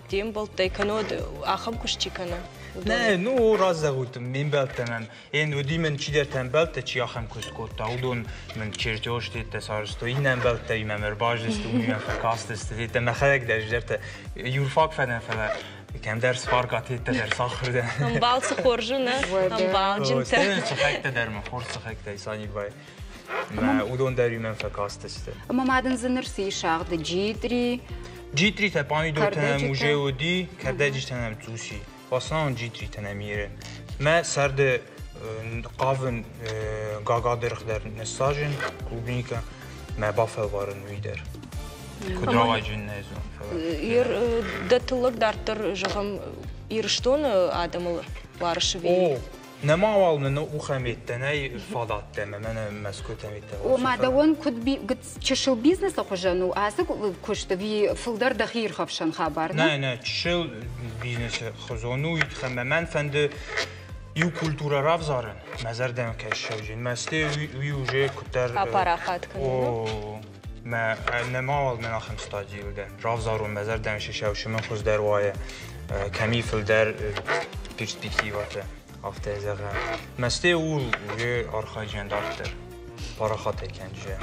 де мбӕлттӕй, кӕннод ахӕм куыст чи кӕны? Нӕ, ну, раззӕгъут, ме мбӕлттӕ мӕм Ен уыди мын чидӕртӕ ӕмбӕлттӕ, чи ахӕм куыст кодта, уыдон мын чертежтӕ сарӕзтой, иннӕ ӕмбӕлттӕимӕ мӕ ӕрбаздысты, уымимӕ фӕкастысты, теттӕ мӕхӕдӕг дӕр здӕртӕ юрфак фӕдӕн, фӕлӕ кӕмдӕр сварка теттӕ дӕр сахуыр дӕн. Ӕмбал цы хорз у, нӕ? Ӕмбалджынтӕ. Сыхӕгтӕ дӕр мӕ хорз сыхӕгтӕ Исанибай. Мӕ уыдон дӕр уымӕн фӕкастысты. Ӕмӕ ма дын дзы ныр цы ис агъды? Джитъри? Джитъритӕ памидортӕ нӕм уже уыди, кӕрдӕджытӕ нӕм цъус и. В основном джитритӕ нӕм иры. Мӕ сӕрды хъавын гагадыргъ дӕр ныссажын, клубника, мӕ бафӕлварын уый дӕр. Куыд рауайджын нӕ зон. Ер дӕ тыллӕг дарддӕр, зӕгъӕм, Ирыстоны адӕмыл уарыс ӕви? О, Нӕма уал нын ухӕметтӕ нӕй фадаттӕ ӕмӕ мӕнӕ Мӕскуытӕметтӕ. Ома дӕуӕн куыд чысыл бизнесы хуызӕн у ацы куыст ӕви фылдӕр дӕхи ирхӕфсӕн хабар? Нӕ, нӕ, чысыл бизнесы хуызон у, ӕмӕ мӕн фӕнды иу культурӕ равзарын, мӕ зӕрдӕмӕ кӕй ссӕуджын. Мӕсты уый уже куыддӕр... Апарахат кӕнын. О, мӕ нӕма уал мӕн ахӕм стадийыл дӕн. Равзарон мӕ зӕрдӕмӕ сисӕусы мын хуыздӕр уайы, кӕми фылдӕр перспективӕтӕ. Афтӕ зӕгъӕм. Мӕсте ууыл уе архайджен дарддӕр парахатӕй кӕнджы.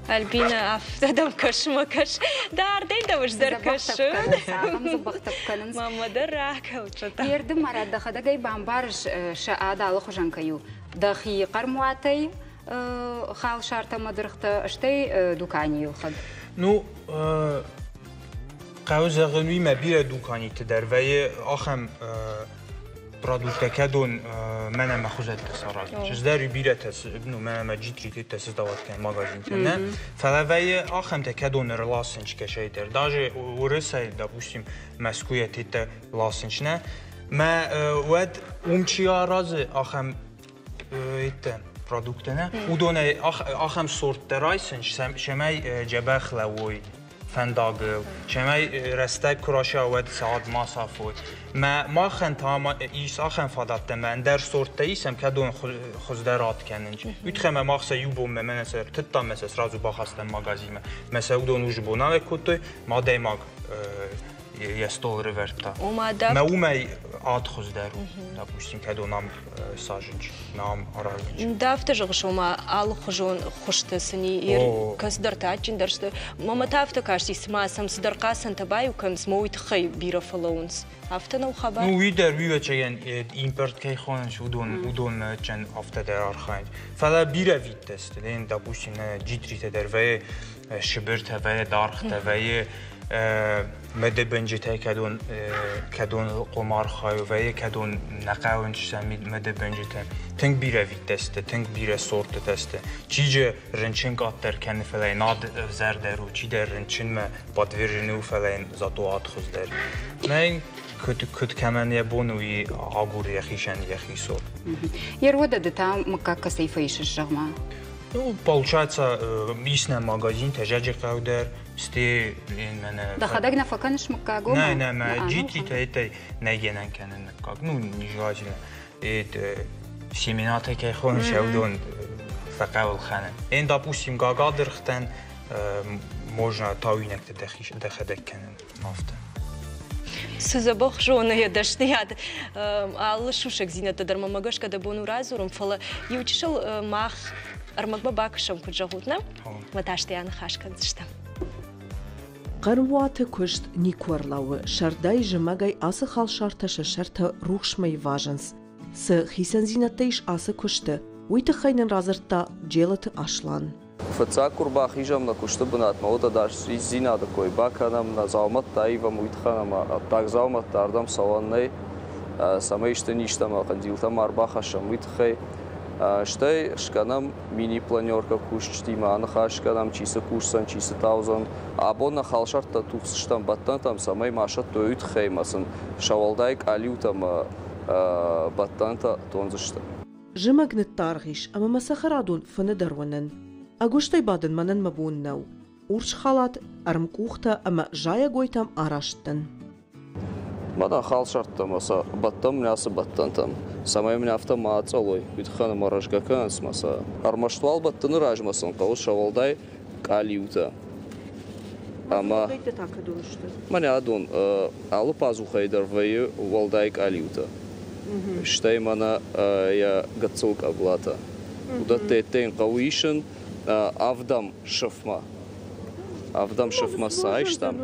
Альбина, афтӕ дӕм кӕсмӕ кӕс. Дардӕй дӕм ӕз дӕр кӕсын. Цахӕм дзӕбӕхтӕ кӕнынц. Мамӕ дӕр ракӕлчытӕ. Ерды марат дӕхӕдӕгӕй бамбарыс, сӕ ад алыхуызӕн кӕй у. Дӕхи хъӕрмуатӕй халсартӕ ӕмӕ дыргътӕ, стӕй дуканийыл хӕд. Ну, хъӕуы зӕгъын, уый мӕ бирӕ дуканиты дӕр вӕййы ахӕм продукттӕ кӕдон мӕнӕ мӕ хуызӕттӕ саразынц. Ӕз дӕр бирӕтӕ, ну, мӕнӕ мӕ джитритеттӕ сыздават кӕнын магазинтӕ, нӕ? Фӕлӕ вӕййы ахӕмтӕ, кӕдон ӕрласынч кӕсӕйдӕр. Даже Уырысӕй, допустим, Мӕскуыйӕ теттӕ ласынч, нӕ? Мӕ уӕд уым чи аразы ахӕм еттӕ продукттӕ, нӕ? Уыдонӕй ахӕм сорттӕ райсынч, цӕмӕй дзӕбӕх лӕууой фӕндагыл, цӕмӕй рӕстӕг куы райса, уӕд саад ма сафой. Мӕ махӕн та ис ахӕм фадаттӕ, мӕ ӕндӕр сорттӕ исӕм, кӕдон хуыздӕр ад кӕнынч. Уый тыххӕй мӕ мах сӕ иу бонмӕ мӕнӕ сӕ ӕртыдтам, мӕ сӕ сразу бахастам магазинмӕ. Мӕ сӕ уыдон уже бонауӕй кодтой, мӕ адӕймаг йӕ стол ӕрывӕрдта. Ома дӕ Мӕ уымӕй ад хуыздӕр у, допустим, кӕд он ам сажынч, нам аразынч. Дӕ афтӕ зӕгъыс, ома алыхуызон хуызты сын кӕцыдӕртӕ адджындӕр сты. Мӕмӕ та афтӕ касти, цыма сӕм цыдӕр хъацӕнтӕ баиу кӕнынц, мӕ уый тыххӕй бирӕ фӕлӕууынц. Афтӕ нӕу хабар? Ну, уый дӕр уый ӕцӕгӕн импорт кӕй хонынц, уыдон, уыдонмӕ ӕцӕн афтӕ дӕр архайынц. Фӕлӕ бирӕ видтӕ сты, допустим, джитритӕ дӕр вӕййы, сыбыртӕ вӕййы, дӕргътӕ вӕййы. Мыдыбынджытӕй кӕдон хъом архайы, вӕййы кӕдон нӕ хъӕуынц сӕ мыдыбынджытӕ. Тынг бирӕ видтӕ сты, тынг бирӕ сортытӕ сты. Чиджы рынчын къаддӕр кӕны, фӕлӕ йын ад ӕвзӕрдӕр у, чидӕр рынчынмӕ подвержены у, фӕлӕ йын зато ад хуыздӕр. Мӕ куыд кӕмӕн йӕ бон у, уый агуры йӕхицӕн йӕхи сорт. Йе руӕдӕ ды та мыггаг кӕцӕй фӕисыс, зӕгъ-ма? Ну, получается, ис нӕ магазинтӕ Зӕджыхъӕу дӕр, стӕй мӕнӕ... Дӕхӕдӕг нӕ фӕкӕныс мыггаг? Нӕ, нӕ, мӕ джитритӕ это нӕ гӕнӕн кӕнын мыггаг. Ну, нежелательно. Это семенатӕ кӕй хонынц, уыдон фӕхъӕуы лхӕнын. Эн, допустим, гагадыргътӕн можно тауинӕгтӕ дӕхӕдӕг кӕнын афтӕ. Цы дзӕбӕх зоны йӕ дӕсныйад, алы сусӕгдзинӕдтӕ дӕр мӕмӕ гӕсгӕ дӕ бон у радзурын, фӕлӕ иу чысыл мах ӕрмӕгмӕ бакӕсӕм, куыд зӕгъут, нӕ? Мӕ та стӕй аныхас кӕндзыстӕм. Хъӕрмуаты куыст никуы ӕрлӕууы, сӕрдӕй зымӕгӕй ацы халсартӕ сӕ сӕртӕ рухсмӕ ивазынц. Цы хицӕндзинӕдтӕ ис ацы куысты, уый тыххӕй нын радзырдта Джелыты Аслан. Фыццаг куы рбахизӕм нӕ куысты бынатмӕ, уӕд ӕдасдзинады кой бакӕнӕм, нӕ дзаумӕттӕ аивӕм, уый тыххӕн ӕмӕ ӕддаг дзаумӕттӕ ардӕм цӕуӕн нӕй, цӕмӕй исты низтӕ ӕмӕ хъӕндилтӕ ма ӕрбахӕссӕм, уый тыххӕй. Стӕй скӕнӕм мини-планеркӕ кусджытимӕ, аныхас кӕнӕм, чи цы кусдзӕн, чи цы таудзӕн. Абон нӕ халсӕрттӕ тухдзыстӕм бӕттӕнтӕм, цӕмӕй ма сӕттой, уый тыххӕй ӕмӕ сын сӕ уӕлдай къалиутӕ ӕмӕ бӕттӕнтӕ тондзысты. Зымӕг ныддаргъ ис ӕмӕ мӕ цӕхӕрадон фыны дӕр уынын. Ӕгуыстӕй бадын мӕнӕн мӕ бон нӕу. Урс халат, ӕрмкъухтӕ ӕмӕ зайӕгойтӕм араст дӕн. Мӕнӕ халсӕрттӕ ӕмӕ сӕ бӕттӕм нӕ ацы бӕттӕнтӕм, цӕмӕй мын афтӕ ма ацӕлой, уый тыххӕн ӕмӕ рӕзгӕ кӕнынц мӕ сӕ. Ӕрмӕст уал бӕттыны размӕ сын хъӕуы сӕ уӕлдай къалиутӕ. Ӕмӕ та кӕдон сты? Мӕнӕ адон алы пазухӕй дӕр вӕййы уӕлдай къалиутӕ. Стӕй мӕнӕ йӕ гыццыл къӕблатӕ. Уыдӕттӕ йын хъӕуы исын ӕвдӕм сыфмӕ. Ӕвдӕм сыфмӕ цы айстам,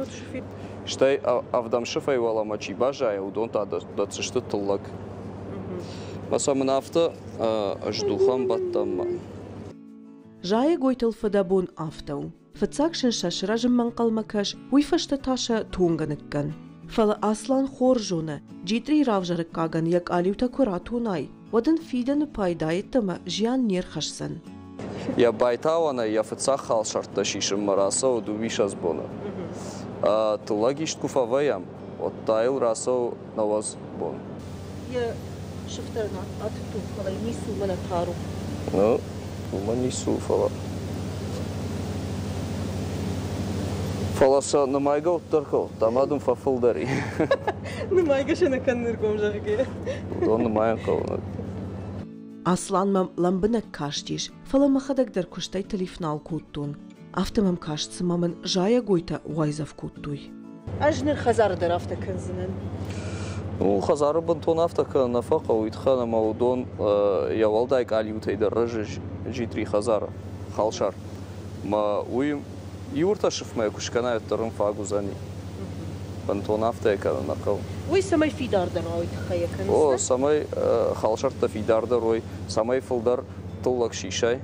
стӕй ӕвдӕм сыфӕй уӕлӕмӕ чи баззайы, уыдон та дӕтдзысты тыллӕг. Мӕ сӕ мын афтӕ ыздухӕм бӕттӕнмӕ. Зайӕгойтыл фыдӕбон афтӕ у. Фыццаг сын сӕ сырӕзынмӕ ӕнхъӕлмӕ кӕс, уый фӕстӕ та сӕ тонгӕ ныккӕн. Фӕлӕ Аслан хорз зоны, джитърийы равзарӕггагӕн йӕ къалиутӕ куы ратонай, уӕд ын фидӕны пайда йеддӕмӕ зиан не рхӕсдзӕн. Йӕ байтауӕнӕй йӕ фыццаг халсӕрттӕ сисынмӕ рацӕуы дыууиссӕдз боны. Тыллӕг ист куы фӕвӕййӕм, уӕд та йыл рацӕуы 90 бон. Йӕ сыфтӕр атыдтон, фӕлӕ ницы у мӕнӕ тар у. Ну, уымӕн ницы у, фӕлӕ. Фӕлӕ сӕ нымайгӕ уӕддӕр кодта, ӕмӕ дын фӕфылдӕр и. Нымайгӕ сӕ нӕ кӕнын ӕргом зӕгъгӕ. Уыдон нымайын хъӕуы. Аслан мӕм лӕмбынӕг кастис, фӕлӕ мӕхӕдӕг дӕр куыстӕй тылиф нал кодтон. Афтӕ мӕм каст, цыма мын зайӕгойтӕ уайдзӕф кодтой. Ӕз ныр хӕдзары дӕр афтӕ кӕндзынӕн. Ну, хӕдзары бынтон афтӕ кӕнын нӕ фӕхъӕуы, уый тыххӕн ӕмӕ уыдон йӕ уӕлдай къалиутӕй дӕр рӕзы джитъри хӕдзары, халсар. Мӕ уый иу-ӕртӕ сыфмӕ куы скӕнай, уӕддӕр ын фаг уыдзӕни. Бынтон афтӕ кӕнын нӕ хъӕуы. Уый цӕмӕй фидардӕр уа, уый тыххӕй йӕ кӕныс? О, цӕмӕй халсӕрттӕ фидардӕр уой, цӕмӕй фылдӕр тыллӕг сисай.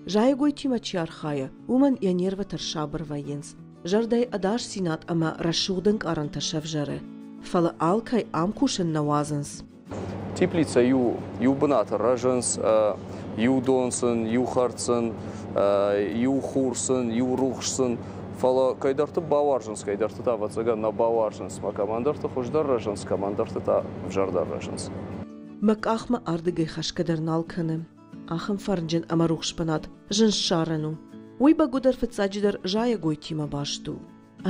Зайӕгойтимӕ чи архайы, уымӕн йӕ нервытӕ рсабыр вӕййынц, зӕрдӕйы ӕдасдзинад ӕмӕ рӕсугъд ӕнкъарӕнтӕ сӕвзӕры. Фӕлӕ алкӕй ам кусын нӕ уадзынц. Теплицӕ иу бынаты рӕзынц, иу дон сын, иу хӕрд сын, иу хур сын, иу рухс сын. Фӕлӕ кӕйдӕрты бауарзынц, кӕйдӕрты та, ӕвӕццӕгӕн, нӕ бауарзынц. Мӕ кӕмӕндӕрты хуыздӕр рӕзынц, кӕмӕндӕрты та ӕвзӕрдӕр рӕзынц. Мӕ къах мӕ ардыгӕй хӕсгӕ дӕр нал кӕны. Ахӕм фӕрнджын ӕмӕ рухс бынат зын ссарӕн у. Уый бӕгуыдӕр фыццаджыдӕр зайӕгойтимӕ баст у.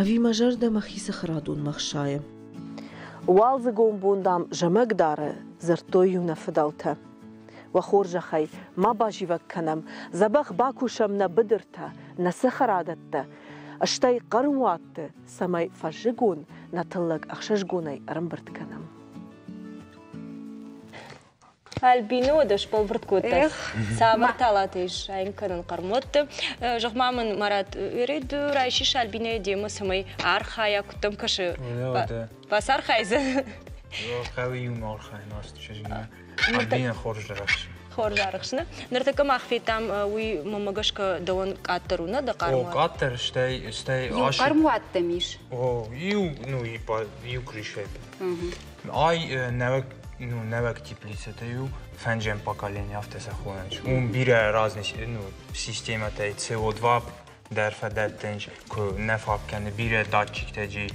Ӕви мӕ зӕрдӕ мӕхи цӕхӕрадонмӕ хсайы? Уалдзыгон бон, дам, зымӕг дары, дзырдтой-иу нӕ фыдӕлтӕ. Уӕ хорзӕхӕй, ма базивӕг кӕнӕм, дзӕбӕх бакусӕм нӕ быдыртӕ, нӕ цӕхӕрадӕттӕ, стӕй хъӕрмуатты, цӕмӕй фӕззыгон нӕ тыллӕг ӕхсызгонӕй ӕрӕмбырд кӕнӕм. Альбина уӕдӕ сбӕлвырд кодта, цавӕр талатӕ ис сайын кӕнын хъӕрмуӕтты. Зӕгъ-ма мын, Марат, Веред райсис Альбинӕйы демӕ, цӕмӕй архайа, куыд дӕм кӕсы? Бацархайдзӕн? Хъӕуы иумӕ архайын, ацы чызгимӕ. Альбина хорз рӕхсы. Хорз арӕхсны. Ныртӕккӕ мах федтам, уый мӕнмӕ гӕсгӕ дӕуӕн къаддӕр у, нӕ дӕ хъармуат? О, къаддӕр, стӕй, стӕй Иу хъӕрмуаттӕм ис? О, иу, ну, иу крышӕй. Ай нӕуӕг, ну, нӕуӕг теплицӕтӕ у, фӕнджӕн поколение афтӕ сӕ хонынц. Уым бирӕ разный, ну, системӕтӕй CO2 дӕр фӕдӕттынц, куы нӕ фаг кӕны бирӕ датчиктӕ джи,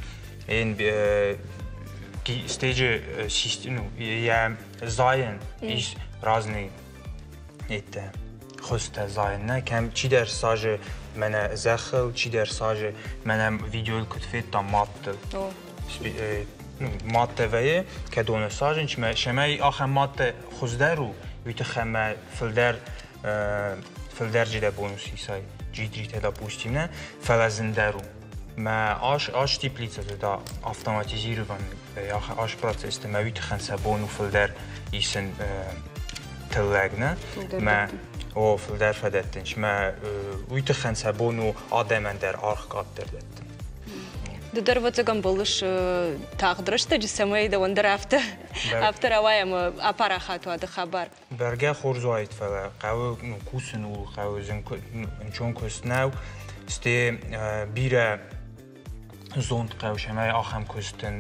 стеджы ну, йӕ зайӕн ис разный еттӕ хуызтӕ зайӕн нӕ кӕм чидӕр сажы мӕнӕ зӕххыл, чидӕр сажы мӕнӕ видеойыл куыд федтам маттыл. Ну, маттӕ вӕййы, кӕдоны сажынч мӕ сӕмӕй ахӕм маттӕ хуыздӕр у, уый тыххӕй мӕ фылдӕр фылдӕр джидӕ бонус исай джидритӕ допустим нӕ, фӕлӕ зындӕр у. Мӕ ас ас теплицӕты та автоматизированный ас процессты мӕ уый тыххӕн сӕ бон у фылдӕр исын тыллӕг нӕ мӕ о фылдӕр фӕдӕттынц мӕ уый тыххӕн сӕ бон у адӕмӕн дӕр аргъ къаддӕр дӕттын. Ды дӕр ӕвӕццӕгӕн бӕллыс тагъд рӕстӕджы, цӕмӕй дӕуӕн дӕр афтӕ афтӕ рауайа ӕмӕ апарахат уа дӕ хабар. Бӕргӕ хорз уаид, фӕлӕ хъӕуы ну, кусын у, хъӕуы зын ӕнцон куыст нӕу. Стӕй бирӕ зонд хъӕуы, цӕмӕй ахӕм куыстӕн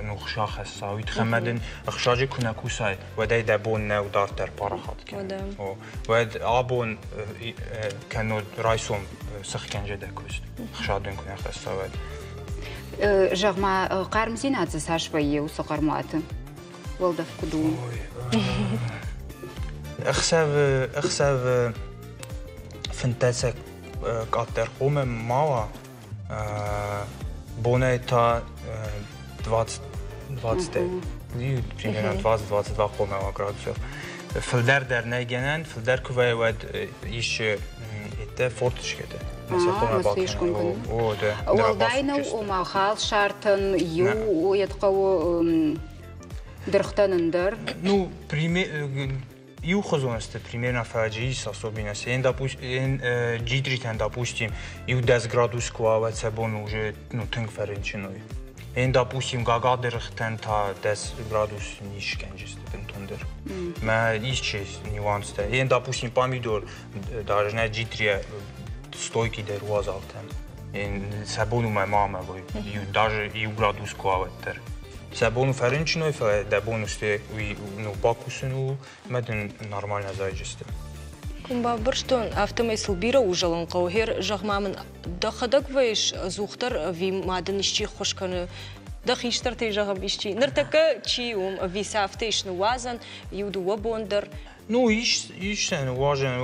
ну, хса хӕсса. Уый тыххӕй ӕмӕ дын ӕхсаджы куы нӕ кусай, уӕд ӕй дӕ бон нӕу дарддӕр парахат кӕнын. Уӕд абон кӕннод райсом сыхгӕнджы дӕ куыст, хса дын куы нӕ хӕсса, уӕд. Зӕгъ-ма, хъармдзинад дзы цас вӕййы уыцы хъӕрмуаты? Уӕлдӕф куыд у? Ӕхсӕвы, ӕхсӕвы фынддӕсӕг къаддӕр хъомӕ ма уа, бонӕй та 20, 20 примерно 20-22 хъомӕ уа градусов. Фылдӕр дӕр нӕй гӕнӕн, фылдӕр куы вӕййы, уӕд ис еттӕ форточкӕтӕ. Уӕлдай нӕу, ома халсартӕн иу йед хъӕуы дыргътӕн ӕндӕр. Ну, иухуызон сты примерно фӕджы ис особенности. Ен, допустим, джидритӕн, допустим, иу 10 градус куы уа, уӕд сӕ бон уже ну, тынг фӕрынчын уой. Ен, допустим, гагадыргътӕн та 10 градус не скӕнджысты бынтондӕр. Мӕ исчи нюанстӕ. Ен, допустим, помидор даже нӕ джитрийӕ стойки дӕр уазалтӕн. Сӕ бон у мӕ мамӕ вой, даже иу градус куы уа, уӕддӕр. Сӕ бон у фӕрынчын уой, фӕлӕ дӕ бон у сте уый ну, бакусын у, мӕ дын нормально зайджысты. Куы бабырстон, афтӕмӕй сыл бирӕ узӕлын хъӕуы. Гъер, зӕгъ-ма мын, дӕхӕдӕг вӕййыс ӕдзухдӕр ӕви ма дын исчи ӕххуыс кӕны? Дӕ хистӕртӕй зӕгъӕм исчи. Ныртӕккӕ чи у, ӕви сӕ афтӕ ис ныууадзӕн, иу-дыууӕ бон дӕр? Ну, ис, ис сӕ ныууадзӕн,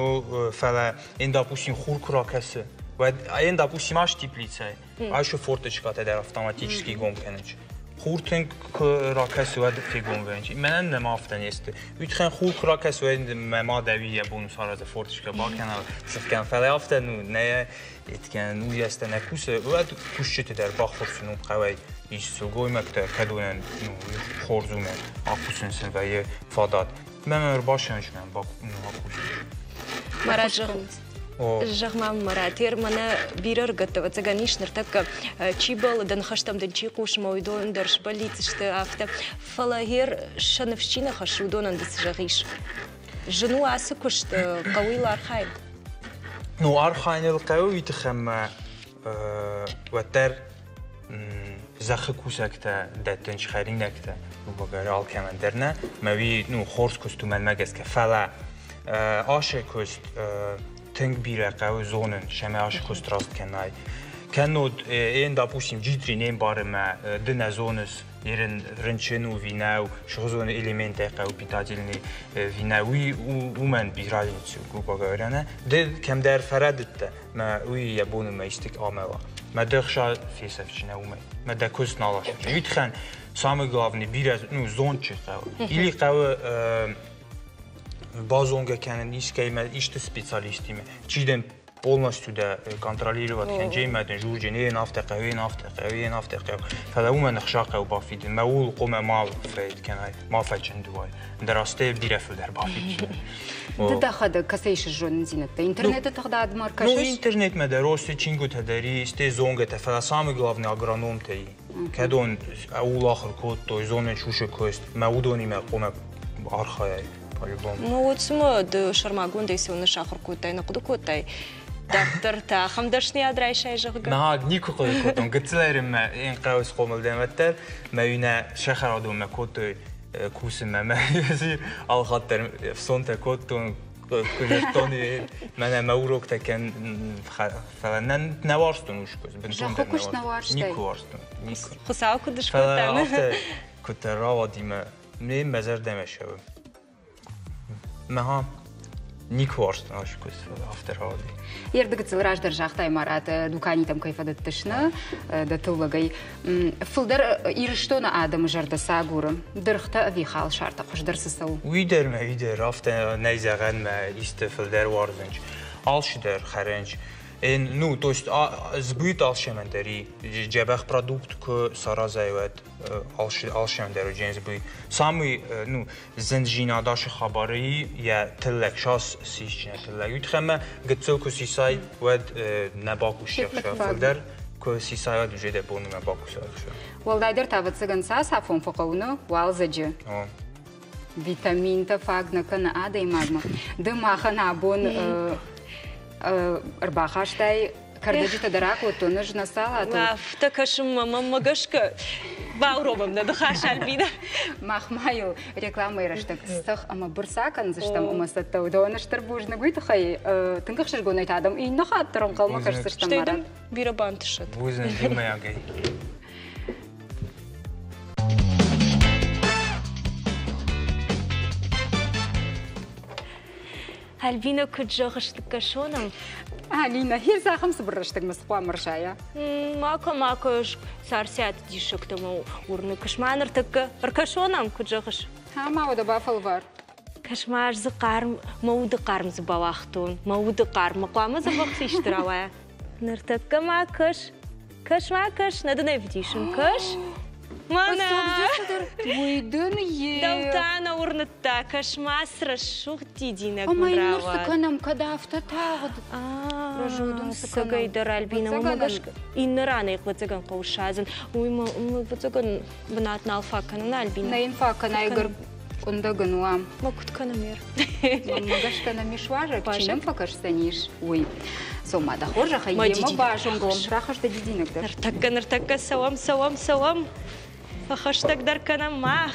фӕлӕ ен, допустим, хур куы ракӕсы, уӕд ен, допустим, ас теплицӕй, асы форточкӕтӕ дӕр автоматически гом кӕнынц. Хур тынг куы ракӕсы, уӕд фегом вӕййынц. Мӕнӕн нӕма афтӕ не сты. Уый тыххӕй хур куы ракӕсы, уӕд мӕ мад ӕви йӕ бон саразы форточкӕ бакӕна, сыфкӕн. Фӕлӕ афтӕ, ну, нӕ еткӕн, уыйӕстӕ нӕ кусы, уӕд кусджыты дӕр баххуырсын у хъӕуӕй ис сылгоймӕгтӕ, кӕдонӕн ну, хорз у мӕ акусын сын вӕййы фадат. Мӕн ӕрбасӕнсмӕ бакусыс. Марат, зӕгъ-ма, Марат, ер мӕнӕ бирӕ ӕрыгӕттӕ, ӕвӕццӕгӕн, ис ныртӕккӕ, чи бӕллы, дӕ ныхӕстӕм дын чи хъусы, мӕ уыдон дӕр сбӕллицысты афтӕ. Фӕлӕ гъер сӕ ныфс чи нӕ хӕссы, уыдонӕн ды цы зӕгъис? Зын у ацы куыст, хъӕуы йыл архайын? Ну, архайыныл хъӕуы уый тыххӕй мӕ уӕддӕр зӕххы кусӕгтӕ дӕттынц хӕринӕгтӕ нубагар алкӕмӕн дӕр нӕ мӕ уый ну хорз куыст у мӕнмӕ гӕсгӕ фӕлӕ ашы куыст тынг бирӕ хъӕуы зонын сӕмӕ ашы куыст раст кӕнай кӕннод ен допустим джитри не мбары мӕ ды нӕ зоныс ерын рынчын у ви нӕу сыгъзон элементтӕ хъӕуы питательный ви нӕ уый уымӕн без разницы грубо говоря нӕ ды кӕмдӕр фӕрӕдыдтӕ мӕ уый йӕ бон у мӕ исты амӕла. Мӕ дӕ хса фесӕфджынӕ уымӕй. Мӕ дӕ куыст нал асӕфджын. Уый тыххӕн самый главный бирӕ ну, зондджын хъӕуы. Или хъӕуы базонгӕ кӕнын искӕимӕ, исты специалистимӕ. Чи дын полностью дӕ контролировать кӕнджемӕ дын журджын, ен афтӕ хъӕуы, ен афтӕ хъӕуы, ен афтӕ хъӕуы. Фӕлӕ уымӕн ӕхса хъӕуы бафидын. Мӕ ууыл хъуамӕ ма фӕйд кӕнай, ма фӕчындуай. Ӕндӕр азтӕ бирӕ фылдӕр бафидджын. Ды дӕхӕдӕг кӕцӕй исыс зонындзинӕдтӕ? Интернеты тыгъдадмӕ ӕркӕсыс? Ну, интернетмӕ дӕр осты чингуытӕ дӕр и, стӕй зонгӕтӕ, фӕлӕ самый главный агрономтӕ и. Кӕдон ууыл ахуыр кодтой, зонын сусӕг куыст, мӕ уыдонимӕ хъуамӕ архайай. По-любому. Ну вот цыма ды сӕрмагондӕй цӕуылнӕ сахуыр кодтай, нӕ хъуыды кодтай? Дарддӕр та ахӕм дӕсныйад райсай, зӕгъгӕ? Наг, никуы хъуыды кодтон. Гыццылӕй мӕ ӕнхъӕл схъомыл дӕн уӕддӕр, мӕ уинӕ сӕхӕрадонмӕ кодтой кусынмӕ. Мӕ алхатт дӕр ӕфсонтӕ кодтон, куы мӕнӕ мӕ уроктӕ кӕн, фӕлӕ нӕ уарзтон ус бынтондӕр. Зӕххы куыст нӕ уарзтай? Никуы уарзтон, никуы. Хуыцау куыд скодта? Фӕлӕ афтӕ куыддӕр рауади мӕ мӕ зӕрдӕмӕ цӕуы. Мӕ никуы уарзтон ацы куыст, фӕлӕ афтӕ рауади. Ердыгыцыл раздӕр загътай, Марат, дуканитӕм кӕй фӕдӕттыс нӕ дӕ тыллӕгӕй. Фылдӕр Ирыстоны адӕмы зӕрдӕ цы агуры? Дыргътӕ ӕви халсартӕ хуыздӕр цы цӕуы? Уый дӕр мӕ, уый дӕр афтӕ нӕй зӕгъӕн мӕ исты фылдӕр уарзынч. Алчидӕр хӕрынч. Ну, то есть сбыт алчемӕн дӕр и дзӕбӕх продукт куы саразай, уӕд алчемӕн дӕр уыдзӕн сбыт. Самый, ну, зындзинад ашы хабары йӕ тыллӕг сас сисджынӕ тыллӕг. Уый тыххӕй ӕмӕ гыццыл куы сисай, уӕд нӕ бакусдзӕх фылдӕр куы сисай, уӕд уже дӕ бон нӕ бакусай. Уӕлдайдӕр та, ӕвӕццӕгӕн, цас афон фӕхъӕуы, нӕ уалдзӕджы? Витаминтӕ фаг нӕ кӕны адӕймагмӕ. Ды махӕн абон ӕрбахастай кӕрдӕджытӕ дӕр акодтон ӕз нӕ салатыл. Афтӕ кӕсынмӕ мӕнмӕ гӕсгӕ бауромӕм нӕ ныхас, Альбина. Мах ма йыл рекламӕйы рӕстӕг цӕхх ӕмӕ бырц акӕндзыстӕм ӕмӕ цӕттӕ уыдон стыр бузныг уый тыххӕй тынг ӕхсызгонӕй та адӕм иннӕ хатт дӕр ӕнхъӕлмӕ кӕсдзыстӕм. Стӕй дын бирӕ бантысӕд. Бузныг иумӕйагӕй. Альбина, куыд зӕгъыс, ныккӕсонӕм? Алина, хир цахӕм цыбыр рӕстӕгмӕ цы хъуамӕ рзайа? Макуы, макуы, Царциаты диссӕгтӕ мӕ уырны. Кӕс-ма ныртӕккӕ, ӕркӕсонӕм, куыд зӕгъыс? Ӕмӕ уӕдӕ бафӕлвар. Кӕс-ма, ӕз дзы хъарм, мӕ уды хъарм дзы бауагътон. Мӕ уды хъарм, мӕ хъуамӕ дзӕбӕх фисты рауайа. Ныртӕккӕ ма кӕс, кӕс-ма кӕс, нӕ дын ӕй вдисын, кӕс. Мӕнӕ! Уый дын йе... Дӕу та нӕ уырныдта, кӕс-ма, цы рӕсугъд дидинӕг Ӕмӕ мын йын ныр цы рауад. кӕнӕм, кӕд афтӕ тагъд? Рӕсугъд ын цы кӕнӕм? Цӕгӕйдӕр, Альбина, уымӕ гӕсгӕ иннӕ ранӕй ӕвӕццӕгӕн хъӕуы ссадзын. Уый мӕ ӕвӕццӕгӕн бынат нал фаг кӕнын, Альбина. Нӕ йын фаг кӕнай ӕгӕр къуындӕг ын уа. Мӕ куыд кӕнӕм, ер? Мӕнмӕ гӕсгӕ нӕм ис уазӕг, чи нӕм фӕкӕсдзӕнис, уый. Цома, дӕ хорзӕхӕй, йемӕ базонгӕ уӕм, рахӕсс дӕ дидинӕг дӕр. Ныртӕккӕ, ныртӕккӕ цӕуӕм, цӕуӕм, цӕуӕм. Фӕхӕстӕгдӕр кӕнӕм мах.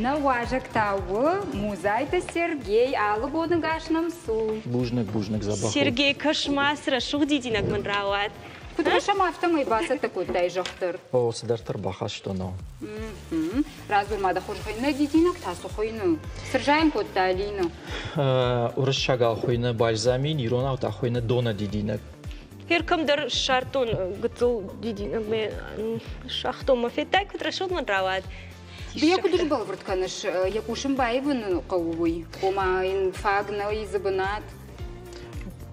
Нӕ уазӕг та у Музайты Сергей, алы боны гас нӕм цу. Бузныг, бузныг, дзӕбӕх. Сергей, кӕс-ма, цы рӕсугъд дидинӕг мын рауад. Куыд кӕсӕм, афтӕмӕй бацӕттӕ кодтай зӕхх дӕр. О, цыдӕртӕ рбахастон, о. Радзур ма дӕ хорзӕхӕй, нӕ дидинӕг та цы хуыйны? Цы рзайын кодта Алина? Уырыссагау хуыйны бальзамин, иронау та хуыйны доны дидинӕг. Хер кӕмдӕр ссардтон гыццыл дидинӕг, мӕ сагътон мӕ федтай, куыд рӕсугъд мын рауад. Ды йӕ куыд сбӕлвырд кӕныс, йӕ къусын баивын хъӕуы уый? Ома йын фаг нӕй дзы бынат?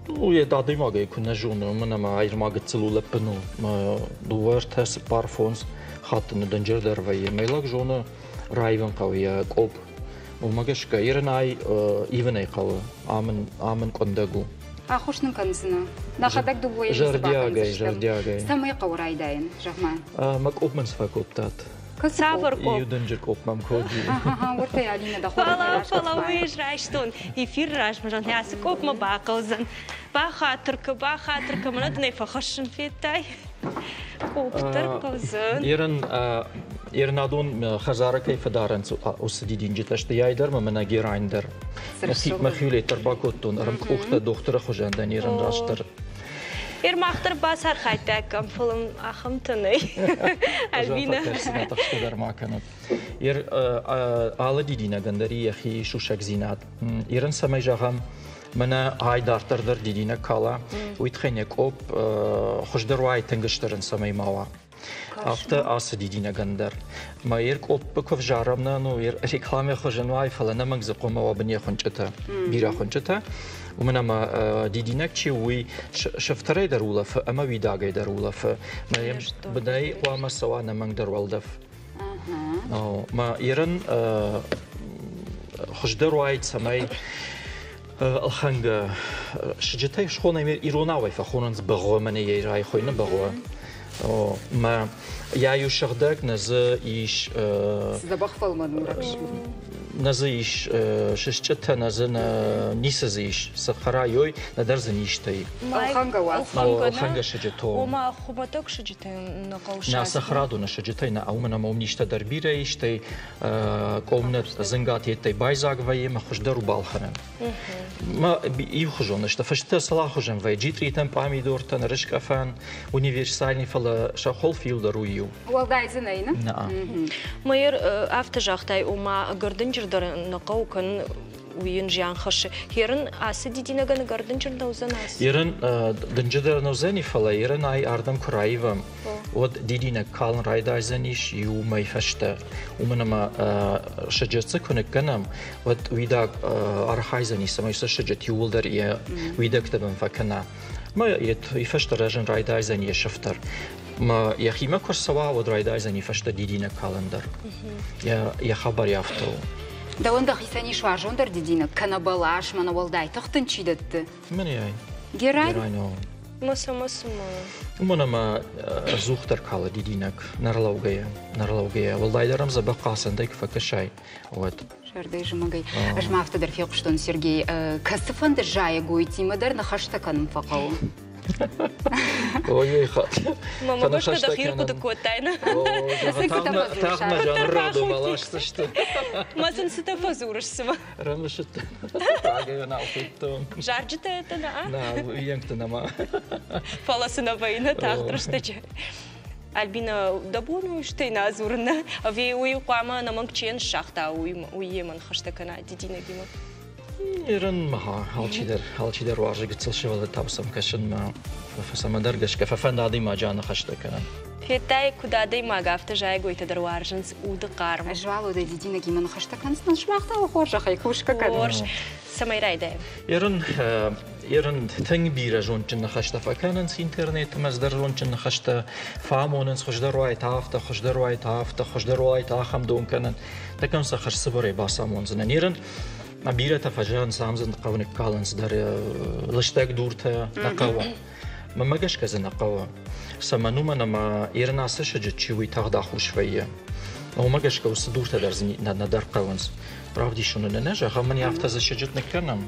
Ну, йӕ адӕймагӕй куы нӕ зоны, уымӕн ӕмӕ ма гыццыл у лӕппын у. Дыууӕ, ӕртӕ, цыппар, фондз хатты ныддынджырдӕр вӕййы. Мӕ лӕг зоны, раивын хъӕуы йӕ къопп. Уымӕ гӕсгӕ ирын ӕй ивын ӕй хъӕуы. Ам ын къуындӕг у. Ӕххуыс нын кӕндзынӕ? Нӕхӕдӕг дыууӕйы Зӕрдиагӕй, зӕрдиагӕй. Цӕмӕй хъӕуы райдайын, зӕгъ-ма? Мӕ къопп мын цы фӕкодтат? Цавӕр къопп? Иу дынджыр къопп мӕм кодти. Уӕртӕ Алинӕ дӕ Фӕлӕ, фӕлӕ уый ӕз райстон эфиры размӕ, зӕгъын, ацы къопмӕ бахъӕудзӕн. Бахатыр кӕ, бахатыр кӕ, мӕнӕ дын ӕй фӕхӕссын федтай. Къопп дӕр хъӕудзӕн. Ерын Ернадон хӕдзары кӕй фӕдарынц, уыцы дидинджытӕ сты яй дӕр ӕмӕ мӕнӕ герань дӕр. Мӕхи дӕр бакодтон, ӕрмкъухтӕ дохтыры хуызӕн дӕн ерын растдӕр. Ермах дӕр бацархайдтаиккам, фӕлӕ ахӕмтӕ нӕй. Альбина. Тыхсгӕ дӕр ма кӕнут. Алы дидинӕгӕн дӕр йӕхи сусӕгдзинад. Ирын цӕмӕй зӕгъӕм, мӕнӕ ай дарддӕр дӕр дидинӕг кала, уый тыххӕй нӕ къопп хуыздӕр уайы тынг стырын цӕмӕй ма уа. Афтӕ ацы дидинӕгӕн дӕр. Мӕ йе ркъоппы куы взарӕм нӕ, ну, рекламӕ хуызӕн уай, фӕлӕ нӕмӕнг дзы хъуамӕ уа быне хуынчъытӕ, бирӕ хуынчъытӕ. Уымӕн ӕмӕ дидинӕг чи у, уый сыфтӕрӕй дӕр улӕфы ӕмӕ уидагӕй дӕр улӕфы. Мӕ йӕм бынӕй хъуамӕ цӕуа нӕмӕнг дӕр уӕлдӕф. Мӕ ерын хуыздӕр уаид, цӕмӕй ӕлхӕнгӕ сыджытӕй схонӕм иронауӕй фӕхонынц быгъуы, мӕнӕ йӕ райхойны быгъуы. Мӕ йӕ иу сыгъдӕг нӕ дзы ис Дзӕбӕх фӕлмӕн у. Нӕ дзы ис сысчъытӕ, нӕ дзы ницы дзы ис. Цы хӕрайой, нӕдӕр дзы низтӕ и. Ӕлхӕнгӕ уа. Ӕлхӕнгӕ сыджыт. Ома хуымӕтӕг сыджытӕй нӕ хъӕуы Нӕ цӕхӕрадоны сыджытӕй нӕ, уымӕн ӕмӕ уым низтӕ дӕр бирӕ ис, стӕй къомнӕт дзынгатеттӕй байдзаг вӕййы ӕмӕ хуыздӕр у балхӕнӕн. Мӕ иухуызон сты, фыстытӕ цалахуызӕн вӕййы, джитъритӕн, пъамидортӕн, рыскъӕфӕн, универсальный, фӕлӕ сӕ хуылф иу дӕр у иу. Уӕлдай дзы нӕй, нӕ? Нӕ. Майор афтӕ загътай, ома ӕгӕр дӕр нӕ хъӕуы кӕнын, уый йын зиан хӕссы. Ерын ацы дидинӕгӕн ӕгӕр дынджыр нӕ уыдзӕн ацы? Ерын дынджыдӕр нӕ уыдзӕни, фӕлӕ ерын ӕй ардӕм куы раивӕм, уӕд дидинӕг калын райдайдзӕнис иу мӕй фӕстӕ. Уымӕн ӕмӕ сыджыт дзы куы ныккӕнӕм, уӕд уидаг архайдзӕни, цӕмӕй сӕ сыджыт иууылдӕр йӕ уидӕгты бын фӕкӕна. Мӕ йӕ фӕстӕ рӕзын райдайдзӕн йӕ сыфтӕр. Мӕ йӕхимӕ куы рцӕуа, уӕд райдайдзӕни фӕстӕ дидинӕг калын дӕр. Йӕ хабар афтӕ у. Дӕуӕн дӕхицӕн ис уарзондӕр дидинӕг кӕнӕ бӕлас, мӕнӕ уӕлдай тых дын чи дӕтты? Мӕнӕй. Герань? Герань, о. Маса, маса, ма. Уымӕн ӕмӕ ӕдзухдӕр калы дидинӕг, нӕрлӕугӕйӕ, нӕрлӕугӕйӕ. Уӕлдайдӕр ӕм дзӕбӕх хъацӕнтӕй куы фӕкӕсай, уӕд. Зӕрдӕйы зымӕгӕй. Ӕз ма афтӕ дӕр фехъуыстон, Сергей, кӕцыфӕнды зайӕгойтимӕ дӕр ныхӕстӕ кӕнын фӕхъӕуы. Ой-ой, хатт. Мама, гӕсгӕ дӕхи ӕрхъуыды кодтай, нӕ? Тагъд мӕ зӕны радомӕ ласдзысты. Мӕ сын цытӕ фӕдзурыс, цымӕ? Рымысыдтӕн. Рагӕй нал федтон. Зарджытӕ это нӕ? Нӕ, уыйӕнгты нӕма. Фӕлӕ цы нӕ вӕййы нӕ тагъд рӕстӕджы. Альбина, дӕ бон у стӕй нӕ дзурын, нӕ? Ӕви уый хъуамӕ ӕнӕмӕнг чи ныссагъта, уый йемӕ ныхӕстӕ кӕна дидинӕгимӕ? Ирын алчидӕр, алчидӕр уарзы гыццыл сывӕллӕттау сӕм кӕсынмӕ, цӕмӕдӕр гӕсгӕ фӕфӕнды адӕймаджы аныхӕстӕ кӕнын. Федтай, куыд адӕймаг, афтӕ зайӕгойтӕ дӕр уарзынц уды хъарм. Ӕз уал уӕдӕ дидинӕгимӕ ныхӕстӕ кӕндзынӕн, сымах та хорзӕхӕй кусгӕ кӕнут. Хорз. Цӕмӕй райдайӕм? Ерын, ерын тынг бирӕ зондджын ныхӕстӕ фӕкӕнынц интернеты, ӕмӕ ӕз дӕр зондджын ныхӕстӕ фӕамонынц, хуыздӕр уайт афтӕ, хуыздӕр уайт афтӕ, хуыздӕр уайт ахӕм дон кӕнын. Тӕккӕ сӕ хӕрзцыбырӕй бацамондзынӕн. Ерын бирӕтӕ фӕзӕгъынц, ам дзы хъӕуы ныккалынц дӕр лыстӕг дуртӕ нӕ хъӕуы. Мӕнмӕ гӕсгӕ дзы нӕ хъӕуы. Цӕмӕн уымӕн ӕмӕ ерын ацы сыджыт чи уый тагъд ахус вӕййы. Уымӕ гӕсгӕ уыцы дуртӕ дӕр дзы нӕдӕр хъӕуынц. Равдисон ын нӕ зӕгъӕм, мын афтӕ дзы сыджыт ныккӕнӕм.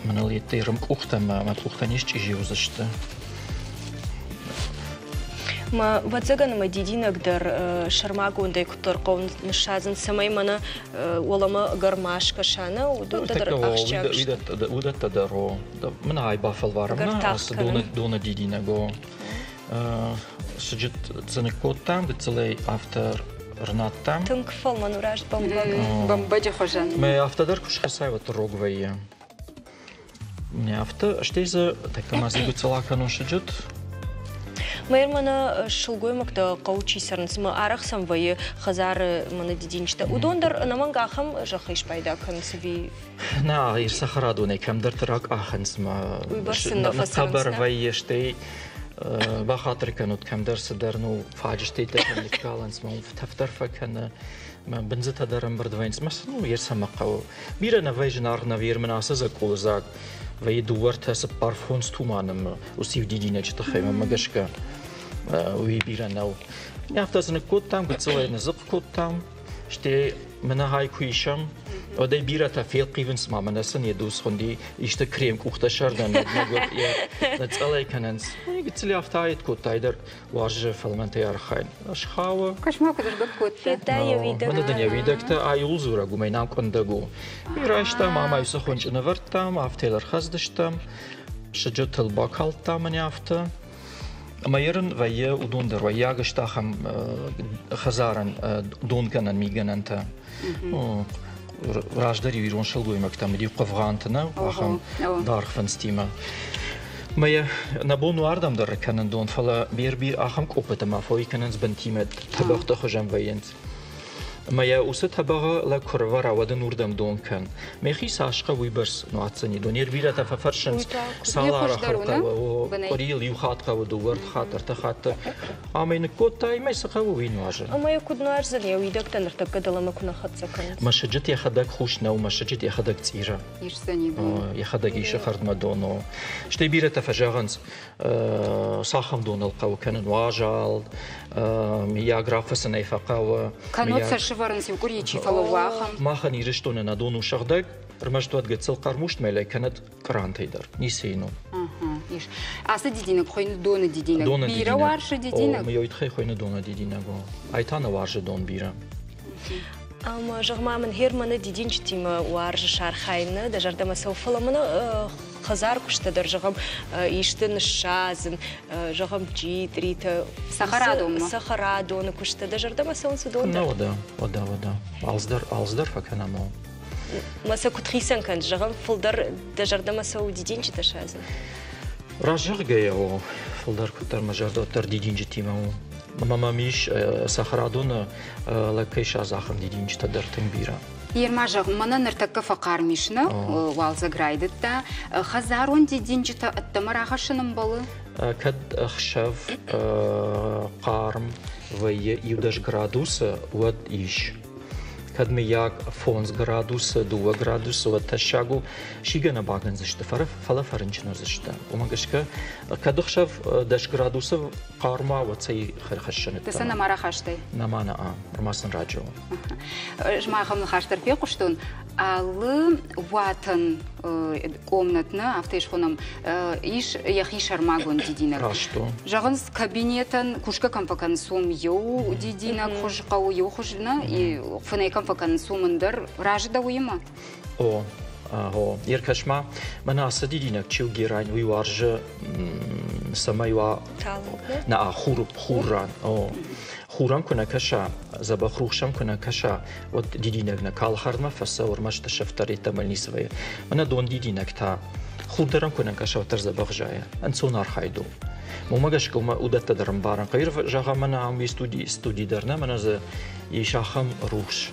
Мӕныл йеддӕй ӕрмкъухтӕ мӕ мӕ къухтӕ не счъизи уыдзысты. Мӕ ӕвӕццӕгӕн ӕмӕ дидинӕг дӕр сӕрмагондӕй куыддӕр хъӕуы ныссадзын, цӕмӕй мӕнӕ уӕлӕмӕ ӕгӕр ма скӕса, нӕ? Уыдӕттӕ дӕр ахсджиаг сты. Уыдӕттӕ дӕр, о. Мын ай бафӕлварӕм, нӕ, ацы доны дидинӕг, о. Сыджыт дзы ныккодтам, гыццылӕй афтӕ рнадтам. Тынг фӕлмӕн у раст бӕмбӕг. Бӕмбӕджы хуызӕн. Мӕ афтӕ дӕр куы схӕцай, уӕд рог вӕййы. Не афтӕ, стӕй дзы тӕккӕ ма дзы гыццыл акӕнон сыджыт. Мӕ мӕнӕ сылгоймӕгтӕ хъӕуы чи цӕрынц, мӕ арӕх сӕм вӕййы хӕдзары мӕнӕ дидинджытӕ. Уыдон дӕр ӕнӕмӕнг ахӕм зӕххӕй спайда кӕнынц ӕви? Нӕ, цӕхӕрадонӕй кӕмдӕрты ракъахынц мӕ Уыйбӕрц сын нӕ фӕцӕрынц, хъӕбӕр вӕййы, стӕй бахатыр кӕнут, кӕмдӕр цыдӕр ну фаджыстӕй ныккалынц, мӕ тӕф дӕр фӕкӕны, мӕ бындзытӕ дӕр ӕмбырд вӕййынц, мӕ сын ну йе цӕмӕ хъӕуы. Бирӕ нӕ вӕййы зынаргъ нӕ вӕййы, мын ацы дзӕкъулы дзаг вӕййы дыууӕ-ӕртӕ, цыппар, фондз туманы уыцы иу дидинӕджы тыххӕй, мӕнмӕ гӕсгӕ уый бирӕ нӕу. Афтӕ дзы ныккодтам, гыццылӕй ныдзыхъхъ кодтам, стӕй мӕнӕгай куы исӕм, уӕд ӕй бирӕтӕ фелхъивынц, ма мӕнӕ сын йӕ дус хуынди исты крем къухтӕ сӕрдӕн нӕ цъӕлӕй кӕнынц. Гыццыл афтӕ аед кодта, айдӕр уарзы фӕлмӕнтӕй архайын. Схауы. Кӕс-ма, куыд сгӕпп кодта. Федта йӕ уидӕгтӕ. Мӕнӕ дын йӕ уидӕгтӕ айул дзурӕг, уымӕй нӕм къуындӕг у. Уый райстам, ӕмӕ уыцы хуынчъы нывӕрдтам, афтӕ йыл ӕрхӕцдыстӕм, сыджытыл бакалдтам ын афтӕ. Ӕмӕ ерын вӕййы уыдон дӕр вӕййаг сты ахӕм хӕдзарӕн донгӕнӕн мигӕнӕнтӕ. Раздӕр-иу ирон сылгоймӕгтӕм уыди хъуывгъанты нӕ, ахӕм даргъ фындзтимӕ. Мӕ нӕ бон у ардӕм дӕр кӕнын дон, фӕлӕ бир-бир ахӕм къоппытӕ ма фӕуый кӕнынц бынтимӕ, тӕбӕгъты хуызӕн вӕййынц. Ӕмӕ йӕ уыцы тӕбӕгъы лӕг куы рывӕра, уӕд ын уырдӕм дон кӕн. Мӕхи цас хъӕуы, уыйбӕрц нуадздзӕни дон. Йе бирӕтӕ фӕфӕрсынц, цал арӕх хъӕуы, къуырийыл иу хатт хъӕуы, дыууӕ хатт, ӕртӕ хатты. Ӕмӕ йын ныккодтай, ӕмӕ цы хъӕуы, уый нуазы. Ӕмӕ йӕ куыд нуаздзӕн, йӕ уидӕгтӕ ныртӕккӕ дӕлӕмӕ куы нӕ хӕццӕ кӕнынц? Мӕ сыджыт йӕхӕдӕг хус нӕу, мӕ сыджыт йӕхӕдӕг цъиры. Исдзӕни дон. Йӕхӕдӕг исы хӕрдмӕ дон. Стӕй бирӕтӕ фӕзӕгъынц, цахӕм доныл хъӕуы кӕнын уазал, миййаг рафыцын ӕй фӕхъӕуы. Кӕннод сӕ сывӕллӕттӕ сӕвӕрынц, иу къуырийы чи фӕлӕууа, ахӕм. Махӕн Ирыстоны нӕ дон у сыгъдӕг, ӕрмӕст уӕд гыццыл хъӕрмуст мӕлӕй кӕнӕд кърантӕй дӕр. Ницы йын у. Ис. Ацы дидинӕг хуыйны доны дидинӕг. Доны бирӕ уарзы дидинӕг? О, мӕ тыххӕй хуыйны доны дидинӕг. Ай та нӕ уарзы дон бирӕ. Ӕмӕ зӕгъ-ма мын, Германы дидинджытимӕ уарзыс архайын, нӕ дӕ зӕрдӕмӕ цӕуы, фӕлӕ мын хӕдзар куысты дӕр, зӕгъӕм, исты ныссадзын, зӕгъӕм, джитъритӕ, цӕхӕрадонмӕ. Цӕхӕрадоны куысты дӕ зӕрдӕмӕ цӕуынц уыдон дӕр? Уӕдӕ, уӕдӕ, уӕдӕ. Алцыдӕр, алцыдӕр фӕкӕнӕм. Мӕ сӕ куыд хицӕн кӕныс, зӕгъӕм, фылдӕр дӕ зӕрдӕмӕ цӕуы дидинджытӕ садзын? Раст зӕгъгӕйӕ, о, фылдӕр куыддӕр мӕ зӕрдӕ уӕддӕр дидинджытимӕ у. Ӕмӕ мӕм ис цӕхӕрадоны лӕг кӕй садзы, ахӕм дидинджытӕ дӕр тынг бирӕ. Ерма зӕгъ, мӕнӕ ныртӕккӕ фӕхъарм ис, нӕ уалдзӕг райдыдта. Хӕдзарон дидинджытӕ ӕддӕмӕ рахӕссын ӕмбӕлы? Кӕд ӕхсӕв хъарм вӕййы иу-дӕс градусы, уӕд ис. Кӕд мыййаг 5 градусы, 2 градусы, уӕд тӕссаг у, сигӕ нӕ бакӕндзысты, фӕлӕ фӕрынчын уыдзысты. Уымӕ гӕсгӕ, кӕд ӕхсӕв 10 градусы хъарм уа, уӕд сӕ хӕрхӕссыны. Ды сӕ нӕма рахастай? Нӕма нӕ, нырма сын раджы у. Ӕз ма ахӕм ныхас дӕр фехъуыстон. Алы уатӕн комнат нӕ, афтӕ схонӕм, ис йӕхи сӕрмагонд дидинӕг. Раст у. Зӕгъынц, кабинетӕн кусгӕ кӕм фӕкӕнынц, уым иу дидинӕг хуыз хъӕуы, иу хуыз нӕ, фынӕй кӕм фӕкӕнынц, уым ӕндӕр. Разы дӕ уыимӕ? О, о. Ӕркӕс-ма, мӕнӕ ацы дидинӕг чи у герань, уый уарзы, цӕмӕй уа нӕ хур, хур ран. О. Хурӕн куы нӕ кӕса, дзӕбӕх рухсӕн куы нӕ кӕса, уӕд дидинӕг нӕ калы хӕрдмӕ фӕцӕуы, ӕрмӕст сӕфтӕр йеддӕмӕ ницы вӕййы. Мӕнӕ дон дидинӕг та хурдӕрӕн куы нӕ кӕса, уӕддӕр дзӕбӕх зайы. Ӕнцон архайд у. Уымӕ гӕсгӕ уымӕ уыдӕттӕ дӕр ӕмбарын. Хъӕр зӕгъӕм, мӕнӕ ам студи, студи дӕр нӕ, мӕнӕ дзы ис ахӕм рухс.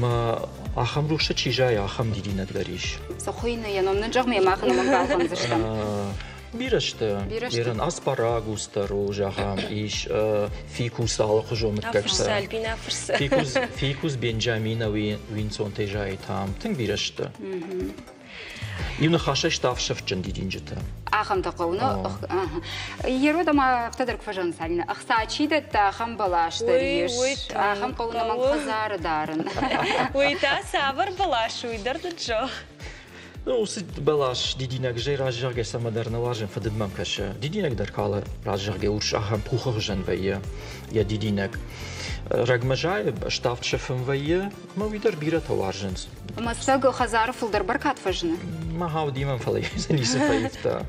Мӕ ахӕм рухсы чи зайы, ахӕм дидинӕг дӕр ис. Цы хуыйны йӕ ном нын зӕгъ, мах ын балхӕндзыстӕм. Бирӕ сты. Бирӕ Аспарагус дӕр у, зӕгъӕм, ис фикус алыхуызон мыггӕгтӕ. Фикус, фикус Бенджамина уинцонтӕй зайы там. Тынг бирӕ сты. Иу ныхасӕй сты ӕфсӕфджын дидинджытӕ. Ахӕмтӕ хъӕуы. Ерод ӕмӕ афтӕ дӕр куы фӕзӕгъынц, Алинӕ, ӕхца чи дӕтты, ахӕм бӕлас дӕр ис. Ахӕм хъӕуы нӕмӕнг хӕдзары дарын. Уый та цавӕр бӕлас у, уый дӕр дын зӕгъ. Ну, уыцы бӕлас дидинӕг зӕй раззӕгъгӕ цӕмӕдӕр нӕ уарзын, фыдыд мӕм кӕсы. Дидинӕг дӕр калы раззӕгъгӕ урс ахӕм пухы хуызӕн вӕййы йӕ дидинӕг. Рӕгмӕ зайы, ставд сыфын вӕййы, ӕмӕ уый дӕр бирӕтӕ уарзынц. Ӕмӕ цӕг хӕдзары фылдӕр бӕркад фӕзыны? Мӕ хауди мӕм, фӕлӕ ницы фӕивта.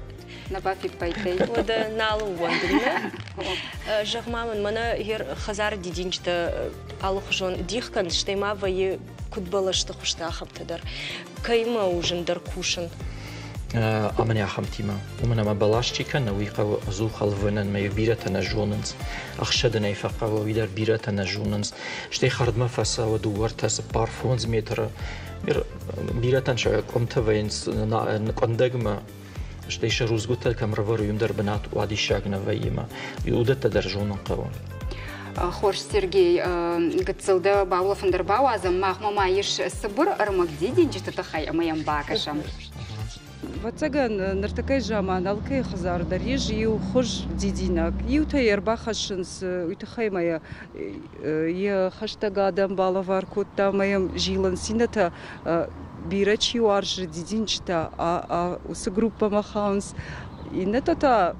Нӕ бафиппайдтай. Уӕдӕ нал ууӕндын, нӕ? Зӕгъ-ма мын, мӕнӕ хӕдзары дидинджытӕ алыхуызон дих кӕнынц, стӕй ма вӕййы куыд бӕлӕсты хуызтӕ, ахӕмтӕ дӕр. Кӕимӕ у зындӕр кусын? Ӕмӕ не ахӕмтимӕ. Уымӕн ӕмӕ бӕлас чи кӕны, уый хъӕуы ӕдзух ӕлвынын, мӕ бирӕтӕ нӕ зонынц. Ӕхсӕдын ӕй фӕхъӕуы, уый дӕр бирӕтӕ нӕ зонынц. Стӕй хӕрдмӕ фӕцӕуы дыууӕ, ӕртӕ, цыппар, фондз метры. Бирӕтӕн сӕ къуымтӕ вӕййынц къуындӕгмӕ, стӕй сӕ рудзгуытӕ кӕм рӕвӕрой, уым дӕр бынат уадиссаг нӕ вӕййы мӕ уыдӕттӕ дӕр зонын хъӕуы. Хорз, Сергей, гыццыл дӕ баулӕфын дӕр бауадзӕм. Махмӕ ма ис цыбыр ӕрмӕг дидинджыты тыххӕй ӕмӕ йӕм бакӕсӕм. Ӕвӕццӕгӕн, ныртӕккӕйы заман алкӕйы хӕдзары дӕр ис иу хуыз дидинӕг. Иутӕ йӕ ӕрбахӕссынц, уый тыххӕй ма йӕ йӕ хӕстӕг адӕм балӕвар кодта ӕмӕ йӕм зилынц. Иннӕтӕ бирӕ чи уарзы дидинджытӕ, уыцы группӕмӕ хауынц. Иннӕтӕ та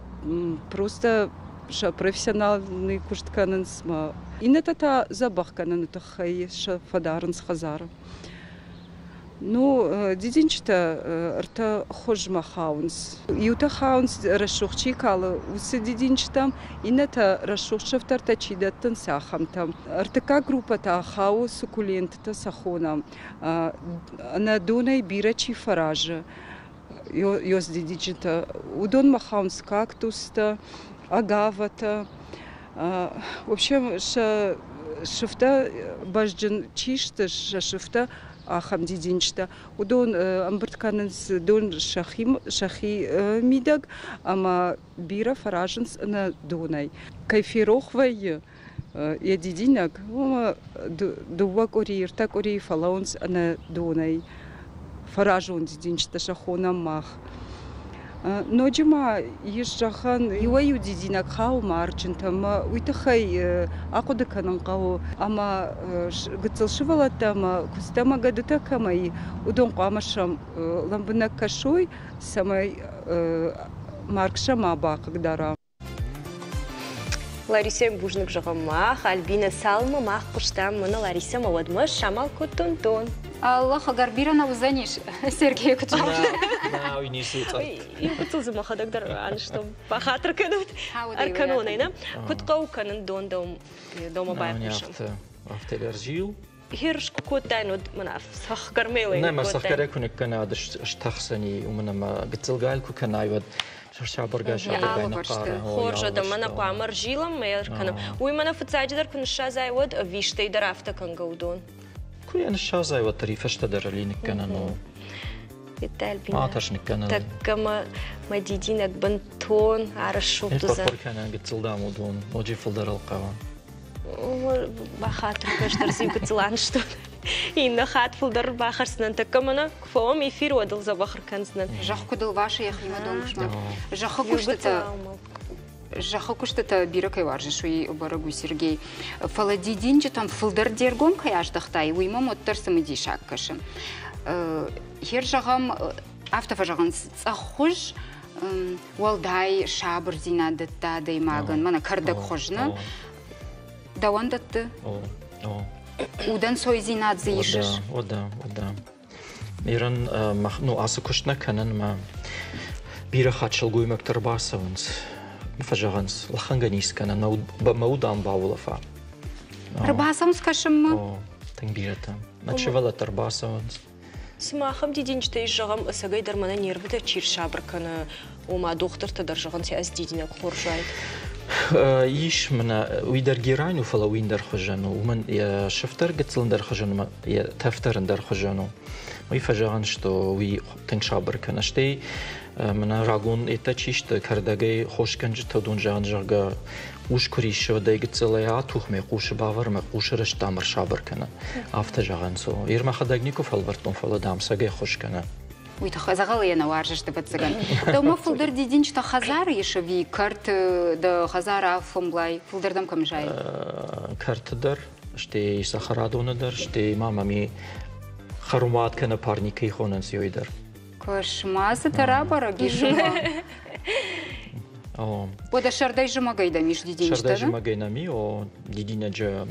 просто сӕ профессиональный куыст кӕнынц. Иннӕтӕ та дзӕбӕх кӕныны тыххӕй сӕ фӕдарынц хӕдзары. Ну, дидинджытӕ ӕртӕ хуызмӕ хауынц. Иутӕ хауынц, рӕсугъд чи калы, уыцы дидинджытӕм, иннӕтӕ рӕсугъд сыфтӕртӕ чи дӕттынц, ахӕмтӕм. Ӕртыккаг группӕ та хауы суккулентытӕ сӕ хонӕм. Ӕнӕ донӕй бирӕ чи фӕразы, ёс дидинджытӕ, уыдонмӕ хауынц кактустӕ, агавӕтӕ. В общем, сӕ сыфтӕ бӕзджын чи сты, сӕ сыфтӕ ахӕм дидинджытӕ. Уыдон ӕмбырд кӕнынц дон сӕхи, сӕхи мидӕг ӕмӕ бирӕ фӕразынц ӕнӕ донӕй. Кӕй ферох вӕййы йӕ дидинӕг, уымӕ дыууӕ къуыри, ӕртӕ къуырийы фӕлӕууынц ӕнӕ донӕй. Фӕразон дидинджытӕ сӕ хонӕм мах. Ноджы ма ис зӕгъӕн, иуӕй-иу дидинӕг хауы марджынтӕм, уый тыххӕй ахъуыды кӕнын хъӕуы ӕмӕ гыццыл сывӕллӕттӕ ӕмӕ куыдзтӕ ӕмӕ гӕдытӕ кӕмӕ и, уыдон хъуамӕ сӕм лӕмбынӕг кӕсой, цӕмӕй марг сӕ ма бахъыгдара. Ларисӕйӕн бузныг зӕгъӕм мах, Альбинӕ, цалынмӕ мах хъуыстам мӕнӕ Ларисӕмӕ, уӕдмӕ самал кодтон дон. Аллах, ӕгӕр бирӕ нӕ уыдзӕнис, Сергей куыд загъта. Нӕ, уый ницы цъыртт. Иу гыццыл дзы мӕхӕдӕг дӕр анызтон. Бахатыр кӕнут. Ӕркӕнон ӕй, нӕ? Куыд хъӕуы кӕнын дон дӕумӕ байхъусын? Афтӕ ӕрзил. Херс куы кодтай, уӕд мӕнӕ цӕхгӕрмӕ Нӕ, мӕ цӕхгӕрӕй куы ныккӕнад, стӕхсӕни, уымӕн ӕмӕ гыццылгай куы кӕнай, уӕд сабыргай сабыргай ныхъхъары. Хорз адӕм, мӕнӕ хъуамӕ ӕрзилӕм мӕ ӕркӕнӕм. Уый мӕнӕ фыццаджыдӕр куы ныссадзай, уӕд ӕввистӕй дӕр афтӕ кӕнгӕ уыдон. Куы йӕ ныссадзай, уӕддӕр и фӕстӕдӕр ӕли ныккӕнӕн у. Атас ныккӕнӕн. Тӕккӕ мӕ дидинӕг бынтон ӕрӕсугъд уыдзӕн. Пырхъуыр кӕнӕн гыццыл дам уыдон, ноджы фылдӕр ыл хъӕуы. Бахатыр кӕстӕр дзы гыццыл анызтон. Иннӕ хатт фылдӕр бахӕсдзынӕн тӕккӕ мӕнӕ куы фӕуӕм эфир, уӕд ыл дзӕбӕх ӕркӕндзынӕн. Зӕхх куыд ӕлвасы йӕхимӕ донгуыстмӕ. Зӕххы куыстытӕ зӕххы куыстытӕ бирӕ кӕй уарзыс, уый бӕрӕг у, Сергей. Фӕлӕ дидинджытӕм фылдӕр де ргом кӕй аздӕхтай, уый мӕм уӕддӕр цымыдисаг кӕсы. Хер зӕгъӕм, афтӕ фӕзӕгъынц, цъӕххуыз уӕлдай сабырдзинад дӕтты адӕймагӕн, мӕнӕ кӕрдӕгхуыз нӕ дӕуӕн дӕтты? Удӕнцойдзинад дзы исыс? О, да, о, да. Ирӕн ну, ацы куыст нӕ кӕнын мӕ бирӕ хатт сылгоймӕгтӕ ӕрбацӕуынц, фӕзӕгъынц, лӕхӕнгӕ низ кӕнӕ, мӕ уд ам баулӕфа. Ӕрбацӕуынц кӕсынмӕ? О, тынг бирӕтӕ. Нӕ сывӕллӕттӕ ӕрбацӕуынц. Цымӕ ахӕм дидинджытӕ ис, зӕгъӕм, ӕцӕгӕй дӕр мӕнӕ нервытӕ чи рсабыр кӕны, ома дохтыртӕ дӕр зӕгъынц, ӕз дидинӕг хорз уаид? Ис мӕнӕ уый дӕр герань у, фӕлӕ уый ӕндӕр хуызӕн у. Уымӕн йӕ сыфтӕр гыццыл ӕндӕр хуызӕн ӕмӕ йӕ тӕф дӕр ӕндӕр хуызӕн у. Уый фӕзӕгъын, что уый тынг сабыр кӕны. Стӕй мӕнӕ рагон еттӕ чи сты, кӕрдӕгӕй хосгӕнджытӕ уыдон зӕгъын, зӕгъгӕ, ус куы риссы, уӕд ӕй гыццылӕй атух, мӕ хъусы бавӕр, мӕ хъусы рыст дам ӕрсабыр кӕны. Афтӕ зӕгъӕн цо. Ир мӕхӕдӕг никуы фӕлвӕрдтон, фӕлӕ дам цӕгӕй ххуыс кӕны. Уый тыххӕй дзӕгъӕлы йӕ нӕ уарзыс, ӕвӕццӕгӕн. Дӕумӕ фылдӕр дидинджытӕ хӕдзары ис ӕви кӕрты, дӕ хӕдзары алфӕмблай фылдӕр дӕм кӕм зайы? Кӕрты дӕр, стӕй цӕхӕрадоны дӕр, стӕй ма мӕм и хӕрумат кӕнӕ парникӕй хонынц ёй дӕр. Кӕс-ма, цытӕ рабӕрӕг ис уымӕ. Уӕдӕ сӕрдӕй зымӕгӕй дӕм ис дидинджытӕ? Сӕрдӕй зымӕгӕй нӕм и, о, дидинӕджы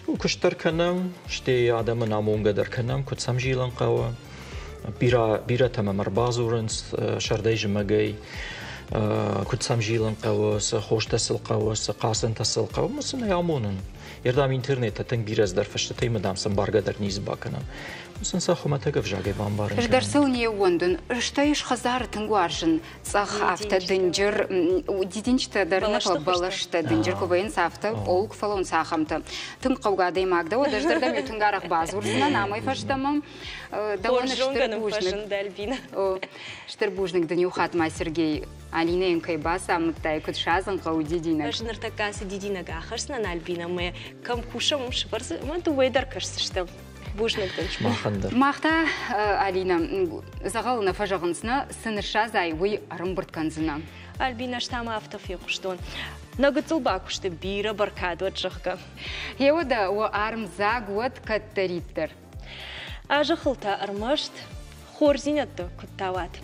куыст дӕр кӕнӕм, стӕй адӕмӕн амонгӕ дӕр кӕнӕм, куыд сӕм зилын хъӕуы. Бирӕтӕ мӕм ӕрбадзурынц сӕрдӕй зымӕгӕй, куыд сӕм зилын хъӕуы, цы хостӕ сыл хъӕуы, цы хъацӕнтӕ сыл хъӕуы, ӕмӕ сын ӕй амонын. Ердӕм интернеты тынг бирӕ цыдӕр фыстытӕй ӕмӕ дам сын баргӕ дӕр ницы бакӕнӕм. Сын сӕ хуымӕтӕг ӕвзагӕй бамбарын Ӕз дӕр сыл не ууӕндын. Стӕй ӕз хӕдзары тынг уарзын цъӕх, афтӕ дынджыр дидинджытӕ дӕр нӕ, фӕлӕ бӕлӕстӕ дынджыр куы вӕййынц, афтӕ пъол куы фӕлӕууынц, ахӕмтӕ. Тынг хъӕугӕ адӕймаг дӕ, уӕд ӕз дӕр дӕм тынг арӕх бадзурдзынӕн амӕй фӕстӕмӕ. Дӕуӕн стыр бузныг. Стыр бузныг дын иу хатт ма, Сергей, Алинӕйӕн кӕй бацамыдтай, куыд садзын хъӕуы дидинӕг. Ӕз ныртӕккӕ ацы дидинӕг ахӕсдзынӕн Альбинӕмӕ, кӕм кусӕм, уым сывӕрдзы, ӕмӕ дыууӕ дӕр кӕсдзыстӕм. Бузныг дын. Махӕн дӕр. Мах та, Алинӕ, дзӕгъӕлы нӕ фӕзӕгъынц, нӕ, цы ныссадзай, уый ӕрӕмбырд кӕндзынӕ. Альбинӕ, ӕз та ма афтӕ фехъуыстон. Нӕ гыццыл бакуысты бирӕ бӕркад уӕд, зӕгъгӕ. Гъеуӕдӕ уӕ армдзаг уӕд кӕддӕриддӕр. Азы хыл та ӕрмӕст хорздзинӕдтӕ куыд тауат.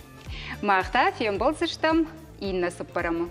Мах та фембӕлдзыстӕм иннӕ цыппӕрӕмы.